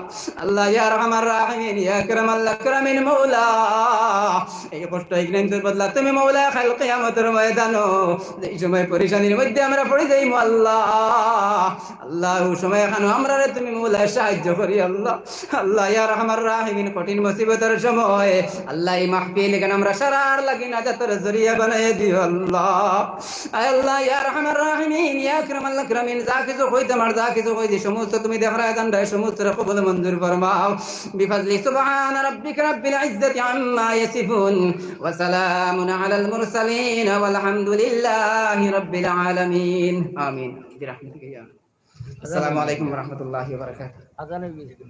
আল্লাহ ইয়া আরহামার রাহিমিন, ইয়া আকরামাল আকরামিন মওলা, এই কষ্ট ইখানর বদলা তুমি মওলা কাইল কিয়ামতর ময়দানো যেই সময় পেরেশানির মধ্যে আমরা পড়ি যাইমু আল্লাহ, আল্লাহ, অউ সময় ইখানো আমরারে তুমি মওলা সাহায্য করিও আল্লাহ। আল্লাহ ইয়া আরহামার রাহিমিন, কঠিন মুসিবতর সময় আল্লাহ, এই মাহফিল ইখান আমরা সারার লাগি নাজাতর জরিয়া বানাইয়া দিও আল্লাহ। আয় আল্লাহ ইয়া আরহামার রাহিমিন, ইয়া আকরামাল আকরামিন, যা কিছু কইতাম আর যা কিছু কইছি সমস্ত তুমি দেখরায় জানরায়, সমস্তরে কবুল মঞ্জুর ফরমাও। بفضل سبحان ربك رب العزة عما يصفون وسلام على المرسلين والحمد لله رب العالمين. آمين. برحمتك يا السلام عليكم ورحمة الله وبركاته. আজান হয়ে গেছে।